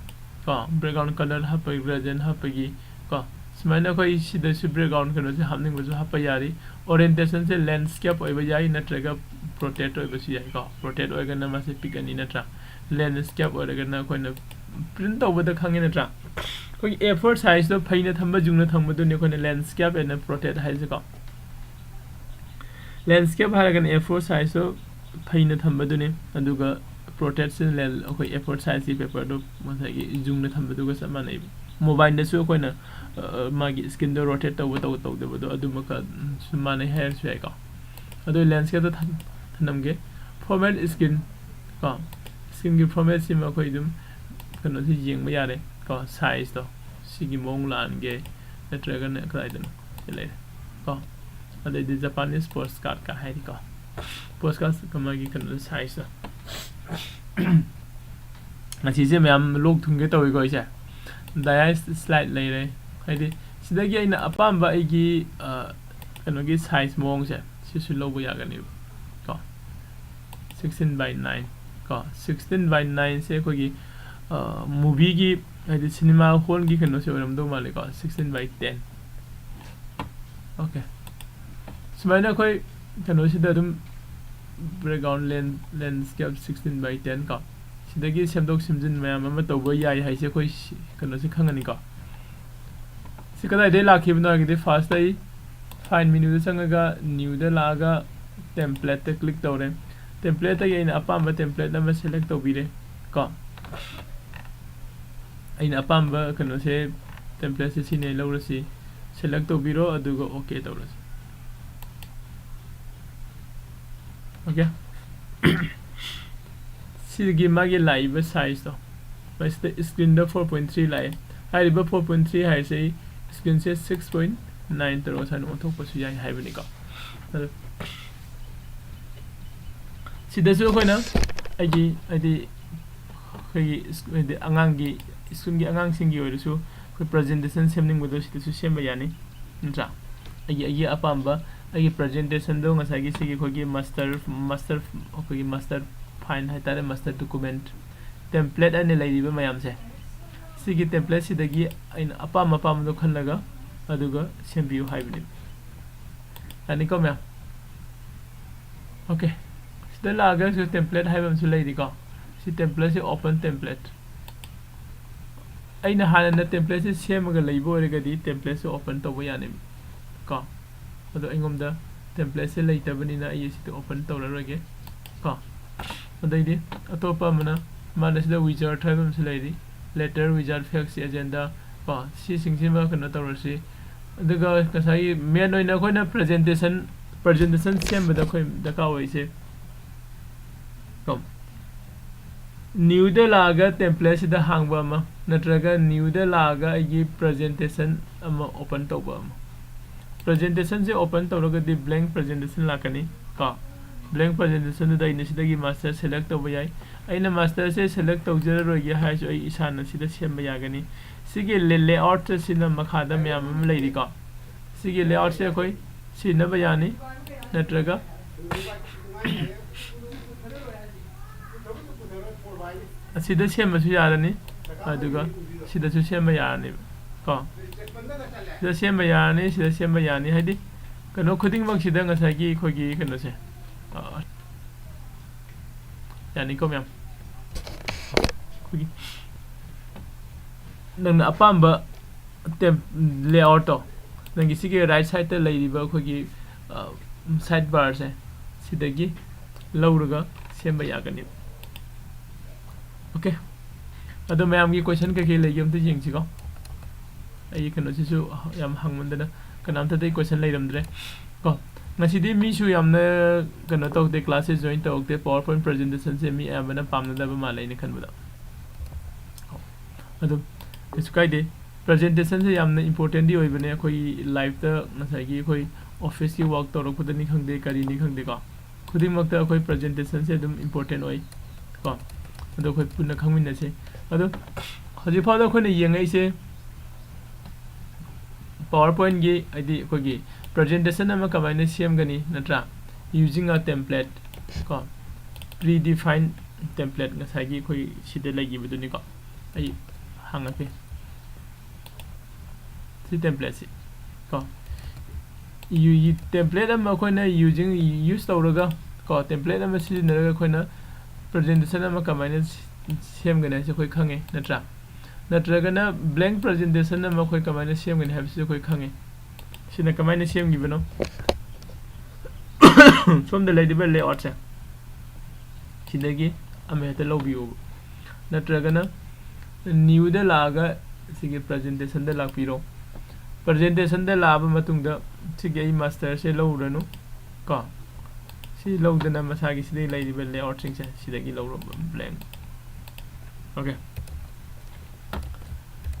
ꯀꯣ, background color ꯍꯥꯞꯄꯒꯤ, gradient ꯍꯥꯞꯄꯒꯤ ꯀꯣ꯫ ꯁꯨꯃꯥꯏꯅ ꯑꯩꯈꯣꯏ ꯁꯤꯗꯁꯨ background ꯀꯩꯅꯣꯁꯦ ꯍꯥꯞꯅꯤꯡꯕꯁꯨ ꯍꯥꯞꯄ ꯌꯥꯔꯤ꯫ Orientation ꯁꯦ landscape ꯑꯣꯏꯕ ꯌꯥꯏ, ꯅꯠꯇ꯭ꯔꯒ portrait ꯑꯣꯏꯕꯁꯨ ꯌꯥꯏ ꯀꯣ꯫ Portrait ꯑꯣꯏꯔꯒꯅ ꯃꯥꯁꯦ ꯄꯤꯛꯑꯅꯤ ꯅꯠꯇ꯭ꯔꯥ? Landscape ꯑꯣꯏꯔꯒꯅ ꯑꯩꯈꯣꯏꯅ print ꯇꯧꯕꯗ ꯈꯪꯉꯤ ꯅꯠꯇ꯭ꯔꯥ? ꯑꯩꯈꯣꯏꯒꯤ A four size ꯗꯣ ꯐꯩꯅ ꯊꯝꯕ, ꯌꯨꯡꯅ ꯊꯝꯕꯗꯨꯅꯤ ꯑꯩꯈꯣꯏꯅ landscape and portrait ꯍꯥꯏꯁꯦꯀꯣ꯫ Landscape ꯍꯥꯏꯔꯒꯅ A four size ꯇꯣ ꯐꯩꯅ ꯊꯝꯕꯗꯨꯅꯤ, ꯑꯗꯨꯒ portrait ꯁꯤꯅ ꯂꯦꯟ-, ꯑꯩꯈꯣꯏ A four size ꯀꯤ paper ꯗꯣ ꯉꯁꯥꯏꯒꯤ ꯌꯨꯡꯅ ꯊꯝꯕꯗꯨꯒ ꯆꯞ ꯃꯥꯟꯅꯩꯕ꯫ Mobile ꯗꯁꯨ ꯑꯩꯈꯣꯏꯅ, ꯑ, ꯃꯥꯒꯤ screen ꯗꯣ rotate ꯇꯧꯕ ꯇꯧ-, ꯇꯧꯗꯕꯗꯣ ꯑꯗꯨꯃꯛꯀ, ꯎꯝ, ꯁꯨ ꯃꯥꯟꯅꯩ ꯍꯥꯏꯔꯁꯨ ꯌꯥꯏꯀꯣ꯫ ꯑꯗꯨ landscape ꯇ ꯊꯝ-, ꯊꯝꯂꯝꯒꯦ꯫ Format screen ꯀꯣ, screen ꯒꯤ format ꯁꯤꯃ ꯑꯩꯈꯣꯏ ꯑꯗꯨꯝ ꯀꯩꯅꯣꯁꯤ ꯌꯦꯡꯕ ꯌꯥꯔꯦ ꯀꯣ, size ꯇꯣ ꯁꯤꯒꯤ ꯃꯑꯣꯡ ꯂꯥꯛꯍꯟꯒꯦ, ꯅꯠꯇ꯭ꯔꯒꯅ ꯀꯗꯥꯏꯗꯅꯣ ꯁꯤ ꯂꯩꯔꯦ ꯀꯣ꯫ ꯑꯗꯩꯗꯤ Japanese postcard ꯀ ꯍꯥꯏꯔꯤꯀꯣ꯫ ꯄꯣꯁꯀꯥꯁ ꯑꯃꯒꯤ ꯀꯩꯅꯣꯗ ꯁꯥꯏꯖꯇꯣ꯫ ꯉꯁꯤꯁꯦ ꯃꯌꯥꯝ ꯂꯣꯛ ꯊꯨꯡꯒꯦ ꯇꯧꯋꯤꯀꯣ ꯑꯩꯁꯦ꯫ ꯗꯥꯏꯁ ꯁ꯭ꯂꯥꯏꯠ ꯂꯩꯔꯦ꯫ ꯍꯥꯏꯗꯤ ꯁꯤꯗꯒꯤ ꯑꯩꯅ ꯑꯄꯥꯝꯕ ꯑꯩꯒꯤ, ꯑ, ꯀꯩꯅꯣꯒꯤ ꯁꯥꯏꯖ ꯃꯑꯣꯡꯁꯦ ꯁꯤꯁꯨ ꯂꯧꯕ ꯌꯥꯒꯅꯦꯕ ꯀꯣ꯫ Sixteen by nine ꯀꯣ꯫ Sixteen by nineꯁꯦ ꯑꯩꯈꯣꯏꯒꯤ, ꯑ, movieꯒꯤ, ꯍꯥꯏꯗꯤ cinema hallꯒꯤ ꯀꯩꯅꯣꯁꯦ ꯑꯣꯏꯔꯝꯗꯧ ꯃꯥꯜꯂꯦꯀꯣ꯫ Sixteen by ten꯫ Okay꯫ ꯁꯨꯃꯥꯏꯅ ꯑꯩꯈꯣꯏ ꯀꯩꯅꯣꯁꯤꯗ ꯑꯗꯨꯝ background land-, landscape sixteen by ten ꯀꯣ꯫ ꯁꯤꯗꯒꯤ ꯁꯦꯝꯗꯣꯛ ꯁꯦꯝꯖꯤꯟ ꯃꯌꯥꯝ ꯑꯃ ꯇꯧꯕ ꯌꯥꯏ ꯍꯥꯏꯁꯦ ꯑꯩꯈꯣꯏ ꯁꯤ-, ꯀꯩꯅꯣꯁꯦ ꯈꯪꯉꯅꯤꯀꯣ꯫ ꯁꯤ ꯀꯗꯥꯏꯗꯒꯤ ꯂꯥꯛꯈꯤꯕꯅꯣ ꯍꯥꯏꯔꯒꯗꯤ first ꯑꯩ file menuꯗ ꯆꯪꯉꯒ newꯗ ꯂꯥꯛꯑꯒ templateꯇ click ꯇꯧꯔꯦ꯫ Templateꯇꯒꯤ ꯑꯩꯅ ꯑꯄꯥꯝꯕ template ꯑꯃ select ꯇꯧꯕꯤꯔꯦ ꯀꯣ꯫ ꯑꯩꯅ ꯑꯄꯥꯝꯕ ꯀꯩꯅꯣꯁꯦ, templateꯁꯦ ꯁꯤꯅꯦ ꯂꯧꯔꯁꯤ꯫ Select ꯇꯧꯕꯤꯔꯣ, ꯑꯗꯨꯒ OK ꯇꯧꯔꯁꯤ꯫ Okay꯫ ꯁꯤꯒꯤ ꯃꯥꯒꯤ ꯂꯥꯛꯏꯕ sizeꯇꯣ, ꯃꯁꯤꯗ screenꯗ four point three ꯂꯥꯛꯑꯦ꯫ ꯍꯥꯏꯔꯤꯕ four point three ꯍꯥꯏꯔꯤꯁꯦ ꯑꯩ screenꯁꯦ six point nine ꯇꯧꯔꯒ ꯁꯨꯃꯥꯏꯅ ꯑꯣꯟꯊꯣꯛꯄꯁꯨ ꯌꯥꯏ ꯍꯥꯏꯕꯅꯤꯀꯣ꯫ ꯑꯗꯨ ꯁꯤꯗꯁꯨ ꯑꯩꯈꯣꯏꯅ ꯑꯩꯒꯤ, ꯍꯥꯏꯗꯤ, ꯑꯩꯈꯣꯏꯒꯤ ꯁ꯭ꯀꯨ-, ꯍꯥꯏꯗꯤ, ꯑꯉꯥꯡꯒꯤ, schoolꯒꯤ ꯑꯉꯥꯡꯁꯤꯡꯒꯤ ꯑꯣꯏꯔꯁꯨ ꯑꯩꯈꯣꯏ presentation ꯁꯦꯝꯅꯤꯡꯕꯗꯣ ꯁꯤꯗꯁꯨ ꯁꯦꯝꯕ ꯌꯥꯅꯤ, ꯅꯠꯇ꯭ꯔꯥ? ꯑꯩꯒꯤ, ꯑꯩꯒꯤ ꯑꯄꯥꯝꯕ, ꯑꯩꯒꯤ presentationꯗꯣ ꯉꯁꯥꯏꯒꯤ ꯁꯤꯒꯤ ꯑꯩꯈꯣꯏꯒꯤ master, master, ꯑꯩꯈꯣꯏꯒꯤ master file ꯍꯥꯏꯇꯥꯔꯦ, master document template ꯍꯥꯏꯅ ꯂꯩꯔꯤꯕ ꯃꯌꯥꯝꯁꯦ, ꯁꯤꯒꯤ templateꯁꯤꯗꯒꯤ ꯑꯩꯅ ꯑꯄꯥꯝ ꯑꯄꯥꯝꯕꯗꯣ ꯈꯜꯂꯒ ꯑꯗꯨꯒ ꯁꯦꯝꯕꯤꯌꯨ ꯍꯥꯏꯕꯅꯤ꯫ ꯌꯥꯅꯤꯀꯣ ꯃꯌꯥꯝ? Okay꯫ ꯁꯤꯗ ꯂꯥꯛꯑꯒ ꯁꯤꯗ template ꯍꯥꯏꯕ ꯑꯃꯁꯨ ꯂꯩꯔꯤꯀꯣ꯫ ꯁꯤ templateꯁꯦ open template꯫ ꯑꯩꯅ ꯍꯥꯟꯅꯅ templateꯁꯦ ꯁꯦꯝꯃꯒ ꯂꯩꯕ ꯑꯣꯏꯔꯒꯗꯤ templateꯁꯦ open ꯇꯧꯕ ꯌꯥꯅꯦꯕ ꯀꯣ꯫ ꯑꯗꯣ ꯑꯩꯉꯣꯟꯗ templateꯁꯦ ꯂꯩꯇꯕꯅꯤꯅ ꯑꯩ ꯁꯤꯗ open ꯇꯧꯔꯔꯣꯏꯒꯦ ꯀꯣ꯫ ꯑꯗꯩꯗꯤ ꯑꯇꯣꯞꯄ ꯑꯃꯅ, ꯃꯥꯅ ꯁꯤꯗ wizard ꯍꯥꯏꯕ ꯑꯃꯁꯨ ꯂꯩꯔꯤ, letter, wizard, facts, agenda ꯀꯣ꯫ ꯁꯤꯁꯤꯡꯁꯤꯃ ꯀꯩꯅꯣ ꯇꯧꯔꯁꯤ꯫ ꯑꯗꯨꯒ ꯉꯁꯥꯏꯒꯤ main ꯑꯣꯏꯅ ꯑꯩꯈꯣꯏꯅ presentation, presentation ꯁꯦꯝꯕꯗ ꯑꯩꯈꯣꯏ ꯗꯔꯀꯥꯔ ꯑꯣꯏꯔꯤꯁꯦ ꯀꯣ, newꯗ ꯂꯥꯛꯑꯒ templateꯁꯤꯗ ꯍꯥꯡꯕ ꯑꯃ, ꯅꯠꯇ꯭ꯔꯒ newꯗ ꯂꯥꯛꯑꯒ ꯑꯩꯒꯤ presentation ꯑꯃ open ꯇꯧꯕ ꯑꯃ꯫ Presentationꯁꯦ open ꯇꯧꯔꯒꯗꯤ blank presentation ꯂꯥꯛꯀꯅꯤ ꯀꯣ꯫ Blank presentation ꯗꯨꯗ ꯑꯩꯅ ꯁꯤꯗꯒꯤ master select ꯇꯧꯕ ꯌꯥꯏ꯫ ꯑꯩꯅ master ꯁꯦ select ꯇꯧꯖꯔꯔꯣꯏꯒꯦ ꯍꯥꯏꯔꯁꯨ ꯑꯩ ꯏꯁꯥꯅ ꯁꯤꯗ ꯁꯦꯝꯕ ꯌꯥꯒꯅꯤ꯫ ꯁꯤꯒꯤ layout ꯁꯤꯅ ꯃꯈꯥꯗ ꯃꯌꯥꯝ ꯑꯃ ꯂꯩꯔꯤꯀꯣ꯫ ꯁꯤꯒꯤ layout ꯁꯦ ꯑꯩꯈꯣꯏ ꯁꯤꯖꯤꯟꯅꯕ ꯌꯥꯅꯤ, ꯅꯠꯇ꯭ꯔꯒ ꯑꯁꯤꯗ ꯁꯦꯝꯕꯁꯨ ꯌꯥꯔꯅꯤ, ꯑꯗꯨꯒ ꯁꯤꯗꯁꯨ ꯁꯦꯝꯕ ꯌꯥꯔꯅꯦꯕ ꯀꯣ꯫ ꯁꯤꯗ ꯁꯦꯝꯕ ꯌꯥꯔꯅꯤ, ꯁꯤꯗ ꯁꯦꯝꯕ ꯌꯥꯅꯤ꯫ ꯍꯥꯏꯗꯤ ꯀꯩꯅꯣ ꯈꯨꯗꯤꯡꯃꯛꯁꯤꯗ ꯉꯁꯥꯏꯒꯤ ꯑꯩꯈꯣꯏꯒꯤ ꯀꯩꯅꯣꯁꯦ, ꯑ, ꯌꯥꯅꯤꯀꯣ ꯃꯌꯥꯝ? ꯑꯩꯈꯣꯏꯒꯤ ꯅꯪꯅ ꯑꯄꯥꯝꯕ ꯇꯦꯝ-, layout ꯇꯣ, ꯅꯪꯒꯤ ꯁꯤꯒꯤ right side ꯇ ꯂꯩꯔꯤꯕ ꯑꯩꯈꯣꯏꯒꯤ, ꯑ, side bar ꯁꯦ, ꯁꯤꯗꯒꯤ ꯂꯧꯔꯒ ꯁꯦꯝꯕ ꯌꯥꯒꯅꯤ꯫ OK꯫ ꯑꯗꯣ ꯃꯌꯥꯝꯒꯤ question ꯀꯩꯀꯩ ꯂꯩꯒꯦ ꯑꯝꯇ ꯌꯦꯡꯁꯤꯀꯣ꯫ ꯑꯩ ꯀꯩꯅꯣꯁꯤꯁꯨ ꯌꯥꯝ ꯍꯪꯃꯟꯗꯅ ꯀꯅꯥꯝꯇꯗꯤ question ꯂꯩꯔꯝꯗ꯭ꯔꯦ ꯀꯣ꯫ ꯉꯁꯤꯗꯤ ꯃꯤꯁꯨ ꯌꯥꯝꯅ ꯀꯩꯅꯣ ꯇꯧꯗꯦ, class ꯁꯦ join ꯇꯧꯔꯛꯇꯦ꯫ PowerPoint presentation ꯁꯦ ꯃꯤ ꯑꯌꯥꯝꯕꯅ ꯄꯥꯝꯅꯗꯕ ꯃꯥꯜꯂꯦ ꯑꯩꯅ ꯈꯟꯕꯗ꯫ ꯑꯗꯨꯝ ꯀꯩꯁꯨ ꯀꯥꯏꯗꯦ꯫ Presentation ꯁꯦ ꯌꯥꯝꯅ important ꯗꯤ ꯑꯣꯏꯕꯅꯦ꯫ ꯑꯩꯈꯣꯏꯒꯤ life ꯇ ꯉꯁꯥꯏꯒꯤ ꯑꯩꯈꯣꯏ office ꯀꯤ work ꯇꯧꯔꯛꯄꯗꯅꯤ ꯈꯪꯗꯦ, ꯀꯔꯤꯅꯤ ꯈꯪꯗꯦꯀꯣ, ꯈꯨꯗꯤꯡꯃꯛꯇ ꯑꯩꯈꯣꯏ presentation ꯁꯦ ꯑꯗꯨꯝ important ꯑꯣꯏ ꯀꯣ꯫ ꯑꯗꯣ ꯑꯩꯈꯣꯏ ꯄꯨꯟꯅ ꯈꯪꯃꯤꯟꯅꯁꯤ꯫ ꯑꯗꯣ ꯍꯧꯖꯤꯛ ꯐꯥꯎꯗ ꯑꯩꯈꯣꯏꯅ ꯌꯦꯡꯉꯛꯏꯁꯦ PowerPoint ꯒꯤ, ꯍꯥꯏꯗꯤ ꯑꯩꯈꯣꯏꯒꯤ presentation ꯑꯃ ꯀꯃꯥꯏꯅ ꯁꯦꯝꯒꯅꯤ, ꯅꯠꯇ꯭ꯔꯥ? Using a template ꯀꯣ, predefined template, ꯉꯁꯥꯏꯒꯤ ꯑꯩꯈꯣꯏ ꯁꯤꯗ ꯂꯩꯈꯤꯕꯗꯨꯅꯤꯀꯣ꯫ ꯑꯩ ꯍꯥꯡꯉꯛꯀꯦ꯫ ꯁꯤ template ꯁꯤ ꯀꯣ, ꯌꯨ-, ꯌꯨ-, template ꯑꯃ ꯑꯩꯈꯣꯏꯅ using, use ꯇꯧꯔꯒ ꯀꯣ, template ꯑꯃ ꯁꯤꯖꯤꯟꯅꯔꯒ ꯑꯩꯈꯣꯏꯅ presentation ꯑꯃ ꯀꯃꯥꯏꯅ ꯁꯦ-, ꯁꯦꯝꯒꯅꯤ ꯍꯥꯏꯁꯦ ꯑꯩꯈꯣꯏ ꯈꯪꯉꯦ, ꯅꯠꯇ꯭ꯔꯥ? ꯅꯠꯇ꯭ꯔꯒꯅ blank presentation ꯑꯃ ꯑꯩꯈꯣꯏ ꯀꯃꯥꯏꯅ ꯁꯦꯝꯒꯅꯤ ꯍꯥꯏꯕꯁꯤꯁꯨ ꯑꯩꯈꯣꯏ ꯈꯪꯉꯦ꯫ ꯁꯤꯅ ꯀꯃꯥꯏꯅ ꯁꯦꯝꯈꯤꯕꯅꯣ? ꯁꯣꯝꯗ ꯂꯩꯔꯤꯕ layout ꯁꯦ, ꯁꯤꯗꯒꯤ ꯑꯃ ꯍꯦꯛꯇ ꯂꯧꯕꯤꯌꯣꯕ꯫ ꯅꯠꯇ꯭ꯔꯒꯅ new ꯗ ꯂꯥꯛꯑꯒ ꯁꯤꯒꯤ presentation ꯗ ꯂꯥꯛꯄꯤꯔꯣ꯫ Presentation ꯗ ꯂꯥꯛꯑꯕ ꯃꯇꯨꯡꯗ ꯁꯤꯒꯤ ꯑꯩ master ꯁꯦ ꯂꯧꯔꯨꯔꯅꯨ ꯀꯣ꯫ ꯁꯤ ꯂꯧꯗꯅ ꯃꯁꯥꯒꯤ ꯁꯤꯗꯒꯤ ꯂꯩꯔꯤꯕ layout ꯁꯤꯡꯁꯦ ꯁꯤꯗꯒꯤ ꯂꯧꯔꯣ, blank꯫ OK꯫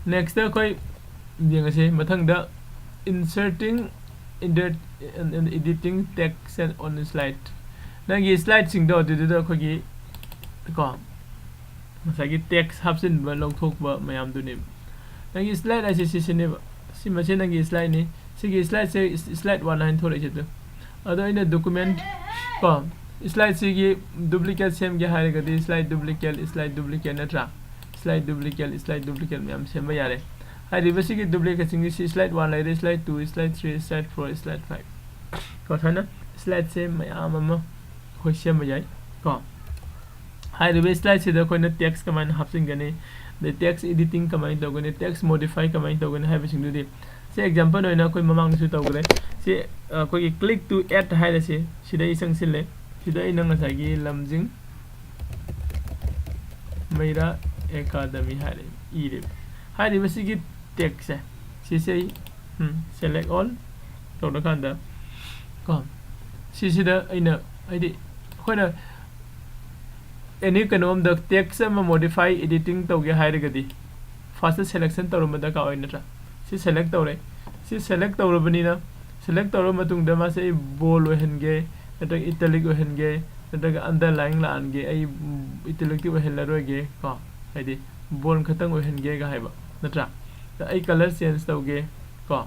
Next ꯑꯩꯈꯣꯏ ꯌꯦꯡꯉꯁꯤ ꯃꯊꯪꯗ inserting, edit, and editing text on slide꯫ ꯅꯪꯒꯤ ꯁ꯭ꯂꯥꯏꯗꯁꯤꯡꯗꯣ ꯑꯗꯨꯗꯨꯗ ꯑꯩꯈꯣꯏꯒꯤ ꯀꯣ ꯉꯁꯥꯏꯒꯤ ꯇꯦꯛꯁ ꯍꯥꯞꯆꯤꯟꯕ ꯂꯧꯊꯣꯛꯄ ꯃꯌꯥꯝꯗꯨꯅꯦꯕ꯫ ꯅꯪꯒꯤ ꯁ꯭ꯂꯥꯏꯗ ꯍꯥꯏꯁꯦ ꯁꯤꯁꯤꯅꯦꯕ꯫ ꯁꯤꯃꯁꯦ ꯅꯪꯒꯤ ꯁ꯭ꯂꯥꯏꯗꯅꯤ꯫ ꯁꯤꯒꯤ ꯁ꯭ꯂꯥꯏꯗꯁꯦ ꯁ꯭ꯂꯥꯏꯗ ꯋꯥꯟ ꯍꯥꯏꯅ ꯊꯣꯛꯂꯛꯏꯁꯦ ꯑꯗꯨ꯫ ꯑꯗꯣ ꯑꯩꯅ ꯗꯣꯀꯨꯃꯦꯟ ꯀꯣ ꯁ꯭ꯂꯥꯏꯗꯁꯤꯒꯤ ꯗꯨꯄ꯭ꯂꯤꯀꯦꯠ ꯁꯦꯝꯒꯦ ꯍꯥꯏꯔꯒꯗꯤ ꯁ꯭ꯂꯥꯏꯗ ꯗꯨꯄ꯭ꯂꯤꯀꯦꯠ, ꯁ꯭ꯂꯥꯏꯗ ꯗꯨꯄ꯭ꯂꯤꯀꯦꯠ ꯅꯠꯇ꯭ꯔꯥ? ꯁ꯭ꯂꯥꯏꯗ ꯗꯨꯄ꯭ꯂꯤꯀꯦꯠ, ꯁ꯭ꯂꯥꯏꯗ ꯗꯨꯄ꯭ꯂꯤꯀꯦꯠ ꯃꯌꯥꯝ ꯁꯦꯝꯕ ꯌꯥꯔꯦ꯫ ꯍꯥꯏꯔꯤꯕꯁꯤꯒꯤ ꯗꯨꯄ꯭ꯂꯤꯀꯦꯠꯁꯤꯡꯁꯤ ꯁꯤ ꯁ꯭ꯂꯥꯏꯗ ꯋꯥꯟ ꯂꯩꯔꯦ, slide two, slide three, slide four, slide five. ꯀꯣ ꯁꯨꯃꯥꯏꯅ ꯁ꯭ꯂꯥꯏꯗꯁꯦ ꯃꯌꯥꯝ ꯑꯃ ꯑꯩꯈꯣꯏ ꯁꯦꯝꯕ ꯌꯥꯏ ꯀꯣ꯫ ꯍꯥꯏꯔꯤꯕ ꯁ꯭ꯂꯥꯏꯗꯁꯤꯗ ꯑꯩꯈꯣꯏꯅ ꯇꯦꯛꯁ ꯀꯃꯥꯏꯅ ꯍꯥꯞꯆꯤꯟꯒꯅꯤ, ꯑꯗꯩ ꯇꯦꯛꯁ ꯏꯗꯤꯇꯤꯡ ꯀꯃꯥꯏꯅ ꯇꯧꯒꯅꯤ, ꯇꯦꯛꯁ ꯃꯣꯗꯤꯐꯥꯏ ꯀꯃꯥꯏꯅ ꯇꯧꯒꯅꯤ ꯍꯥꯏꯕꯁꯤꯡꯗꯨꯗꯤ ꯁꯤ ꯑꯦꯛꯖꯥꯝꯄꯜ ꯑꯣꯏꯅ ꯑꯩꯈꯣꯏ ꯃꯃꯥꯡꯗꯁꯨ ꯇꯧꯈ꯭ꯔꯦ꯫ ꯁꯤ ꯑꯩꯈꯣꯏꯒꯤ click to add ꯍꯥꯏꯔꯁꯤ, ꯁꯤꯗ ꯑꯩ ꯆꯪꯁꯤꯜꯂꯦ꯫ ꯁꯤꯗ ꯑꯩꯅ ꯉꯁꯥꯏꯒꯤ ꯂꯝꯖꯤꯡ ꯃꯩꯔꯥ ꯑꯦꯀꯥꯗꯃꯤ ꯍꯥꯏꯔꯦ, ꯏꯔꯦꯕ꯫ ꯍꯥꯏꯔꯤꯕꯁꯤꯒꯤ ꯇꯦꯛꯁꯁꯦ ꯁꯤꯁꯦ ꯑꯩ select all ꯇꯧꯔꯀꯥꯟꯗ ꯀꯣ ꯁꯤꯁꯤꯗ ꯑꯩꯅ ꯍꯥꯏꯗꯤ ꯑꯩꯈꯣꯏꯅ ꯑꯦꯅꯤ ꯀꯩꯅꯣꯝꯗ ꯇꯦꯛꯁ ꯑꯃ ꯃꯣꯗꯤꯐꯥꯏ, ꯏꯗꯤꯇꯤꯡ ꯇꯧꯒꯦ ꯍꯥꯏꯔꯒꯗꯤ ꯐꯥꯔꯁꯇ ꯁꯦꯂꯦꯛꯁꯟ ꯇꯧꯔꯝꯕ ꯗꯔꯀꯥꯔ ꯑꯣꯏ ꯅꯠꯇ꯭ꯔꯥ? ꯁꯤ ꯁꯦꯂꯦꯛ ꯇꯧꯔꯦ꯫ ꯁꯤ ꯁꯦꯂꯦꯛ ꯇꯧꯔꯕꯅꯤꯅ ꯁꯦꯂꯦꯛ ꯇꯧꯔꯕ ꯃꯇꯨꯡꯗ ꯃꯥꯁꯦ ꯑꯩ ꯕꯣꯜ ꯑꯣꯏꯍꯟꯒꯦ, ꯅꯠꯇ꯭ꯔꯒ ꯏꯇꯦꯂꯤꯛ ꯑꯣꯏꯍꯟꯒꯦ, ꯅꯠꯇ꯭ꯔꯒ ꯑꯟꯗꯔꯂꯥꯏꯟ ꯂꯥꯛꯍꯟꯒꯦ, ꯑꯩ ꯏꯇꯦꯂꯤꯛꯇꯤ ꯑꯣꯏꯍꯜꯂꯔꯣꯏꯒꯦ ꯀꯣ꯫ ꯍꯥꯏꯗꯤ ꯕꯣꯜ ꯈꯛꯇꯪ ꯑꯣꯏꯍꯟꯒꯦꯒ ꯍꯥꯏꯕ ꯅꯠꯇ꯭ꯔꯥ? ꯑꯩ ꯀꯂꯔ ꯆꯦꯟꯖ ꯇꯧꯒꯦ ꯀꯣ꯫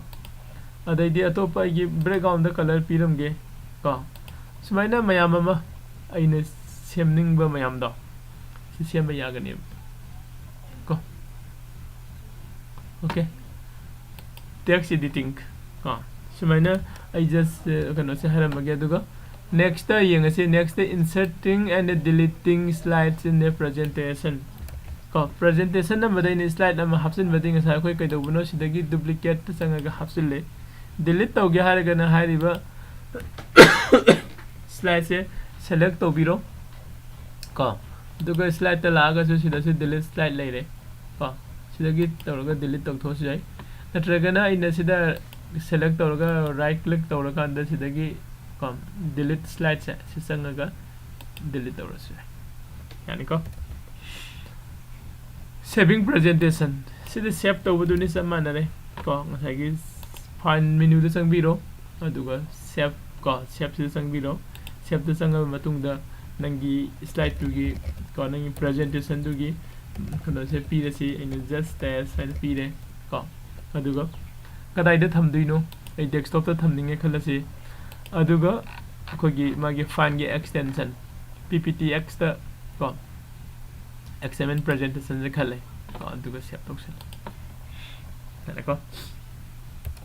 ꯑꯗꯩꯗꯤ ꯑꯇꯣꯞꯄ ꯑꯩꯒꯤ ꯕꯦꯛꯒ꯭ꯔꯥꯎꯟꯗ ꯀꯂꯔ ꯄꯤꯔꯝꯒꯦ ꯀꯣ꯫ ꯁꯨꯃꯥꯏꯅ ꯃꯌꯥꯝ ꯑꯃ ꯑꯩꯅ ꯁꯦꯝꯅꯤꯡꯕ ꯃꯌꯥꯝꯗꯣ ꯁꯤ ꯁꯦꯝꯕ ꯌꯥꯒꯅꯦꯕ ꯀꯣ꯫ ꯑꯣꯀꯦ, ꯇꯦꯛꯁ ꯏꯗꯤꯇꯤꯡ ꯀꯣ꯫ ꯁꯨꯃꯥꯏꯅ ꯑꯩ ꯖꯁ ꯀꯩꯅꯣꯁꯦ ꯍꯥꯏꯔꯝꯃꯒꯦ, ꯑꯗꯨꯒ ꯅꯦꯛꯁꯇ ꯌꯦꯡꯉꯁꯤ꯫ Next inserting and deleting slides in a presentation ꯀꯣ꯫ ꯄ꯭ꯔꯖꯦꯟꯇꯦꯁꯟ ꯑꯃꯗ ꯑꯩꯅ ꯁ꯭ꯂꯥꯏꯗ ꯑꯃ ꯍꯥꯞꯆꯤꯟꯕꯗꯤ ꯉꯁꯥꯏ ꯑꯩꯈꯣꯏ ꯀꯩꯗꯧꯕꯅꯣ, ꯁꯤꯗꯒꯤ ꯗꯨꯄ꯭ꯂꯤꯀꯦꯠꯇ ꯆꯪꯉꯒ ꯍꯥꯞꯆꯤꯜꯂꯦ꯫ ꯗꯤꯂꯤꯠ ꯇꯧꯒꯦ ꯍꯥꯏꯔꯒꯅ ꯍꯥꯏꯔꯤꯕ ꯁ꯭ꯂꯥꯏꯗꯁꯦ ꯁꯦꯂꯦꯛ ꯇꯧꯕꯤꯔꯣ ꯀꯣ꯫ ꯑꯗꯨꯒ ꯁ꯭ꯂꯥꯏꯗꯇ ꯂꯥꯛꯑꯒꯁꯨ ꯁꯤꯗꯁꯨ ꯗꯤꯂꯤꯠ ꯁ꯭ꯂꯥꯏꯗ ꯂꯩꯔꯦ ꯀꯣ꯫ ꯁꯤꯗꯒꯤ ꯇꯧꯔꯒ ꯗꯤꯂꯤꯠ ꯇꯧꯊꯣꯛꯑꯁꯨ ꯌꯥꯏ꯫ ꯅꯠꯇ꯭ꯔꯒꯅ ꯑꯩꯅ ꯁꯤꯗ ꯁꯦꯂꯦꯛ ꯇꯧꯔꯒ ꯔꯥꯏꯠ ꯀ꯭ꯂꯤꯛ ꯇꯧꯔꯀꯥꯟꯗ ꯁꯤꯗꯒꯤ ꯀꯣ ꯗꯤꯂꯤꯠ ꯁ꯭ꯂꯥꯏꯗꯁꯦ ꯁꯤ ꯆꯪꯉꯒ ꯗꯤꯂꯤꯠ ꯇꯧꯔꯁꯨ ꯌꯥꯏ꯫ ꯌꯥꯅꯤꯀꯣ? ꯁꯦꯚꯤꯡ ꯄ꯭ꯔꯖꯦꯟꯇꯦꯁꯟ, ꯁꯤꯗ ꯁꯦꯚ ꯇꯧꯕꯗꯨꯅꯤ, ꯆꯞ ꯃꯥꯟꯅꯔꯦ ꯀꯣ꯫ ꯉꯁꯥꯏꯒꯤ ꯐꯥꯏꯜ ꯃꯦꯅꯨꯗ ꯆꯪꯕꯤꯔꯣ, ꯑꯗꯨꯒ ꯁꯦꯚ ꯀꯣ, ꯁꯦꯚꯁꯤꯗ ꯆꯪꯕꯤꯔꯣ꯫ ꯁꯦꯞꯇ ꯆꯪꯉꯕ ꯃꯇꯨꯡꯗ ꯅꯪꯒꯤ ꯁ꯭ꯂꯥꯏꯗꯇꯨꯒꯤ ꯀꯣ, ꯅꯪꯒꯤ ꯄ꯭ꯔꯖꯦꯟꯇꯦꯁꯟꯗꯨꯒꯤ ꯀꯩꯅꯣꯁꯦ ꯄꯤꯔꯁꯤ꯫ ꯑꯩꯅ ꯖꯁ ꯇꯦꯁ ꯍꯥꯏꯅ ꯄꯤꯔꯦ ꯀꯣ꯫ ꯑꯗꯨꯒ ꯀꯗꯥꯏꯗ ꯊꯝꯗꯣꯏꯅꯣ? ꯑꯩ ꯗꯦꯁꯛꯇꯣꯞꯇ ꯊꯝꯅꯤꯡꯉꯦ ꯈꯜꯂꯁꯤ꯫ ꯑꯗꯨꯒ ꯑꯩꯈꯣꯏꯒꯤ ꯃꯥꯒꯤ ꯐꯥꯏꯜꯒꯤ ꯑꯦꯛꯁꯇꯦꯟꯁꯟ ꯄꯤ ꯄꯤ ꯇꯤ ꯑꯦꯛꯁꯇ ꯀꯣ, ꯑꯦꯛꯁ ꯑꯦꯝ ꯑꯦꯜ ꯄ꯭ꯔꯖꯦꯟꯇꯦꯁꯟꯁꯦ ꯈꯜꯂꯦ ꯀꯣ꯫ ꯑꯗꯨꯒ ꯁꯦꯞ ꯇꯧꯁꯜꯂꯦ꯫ ꯌꯥꯔꯦꯀꯣ?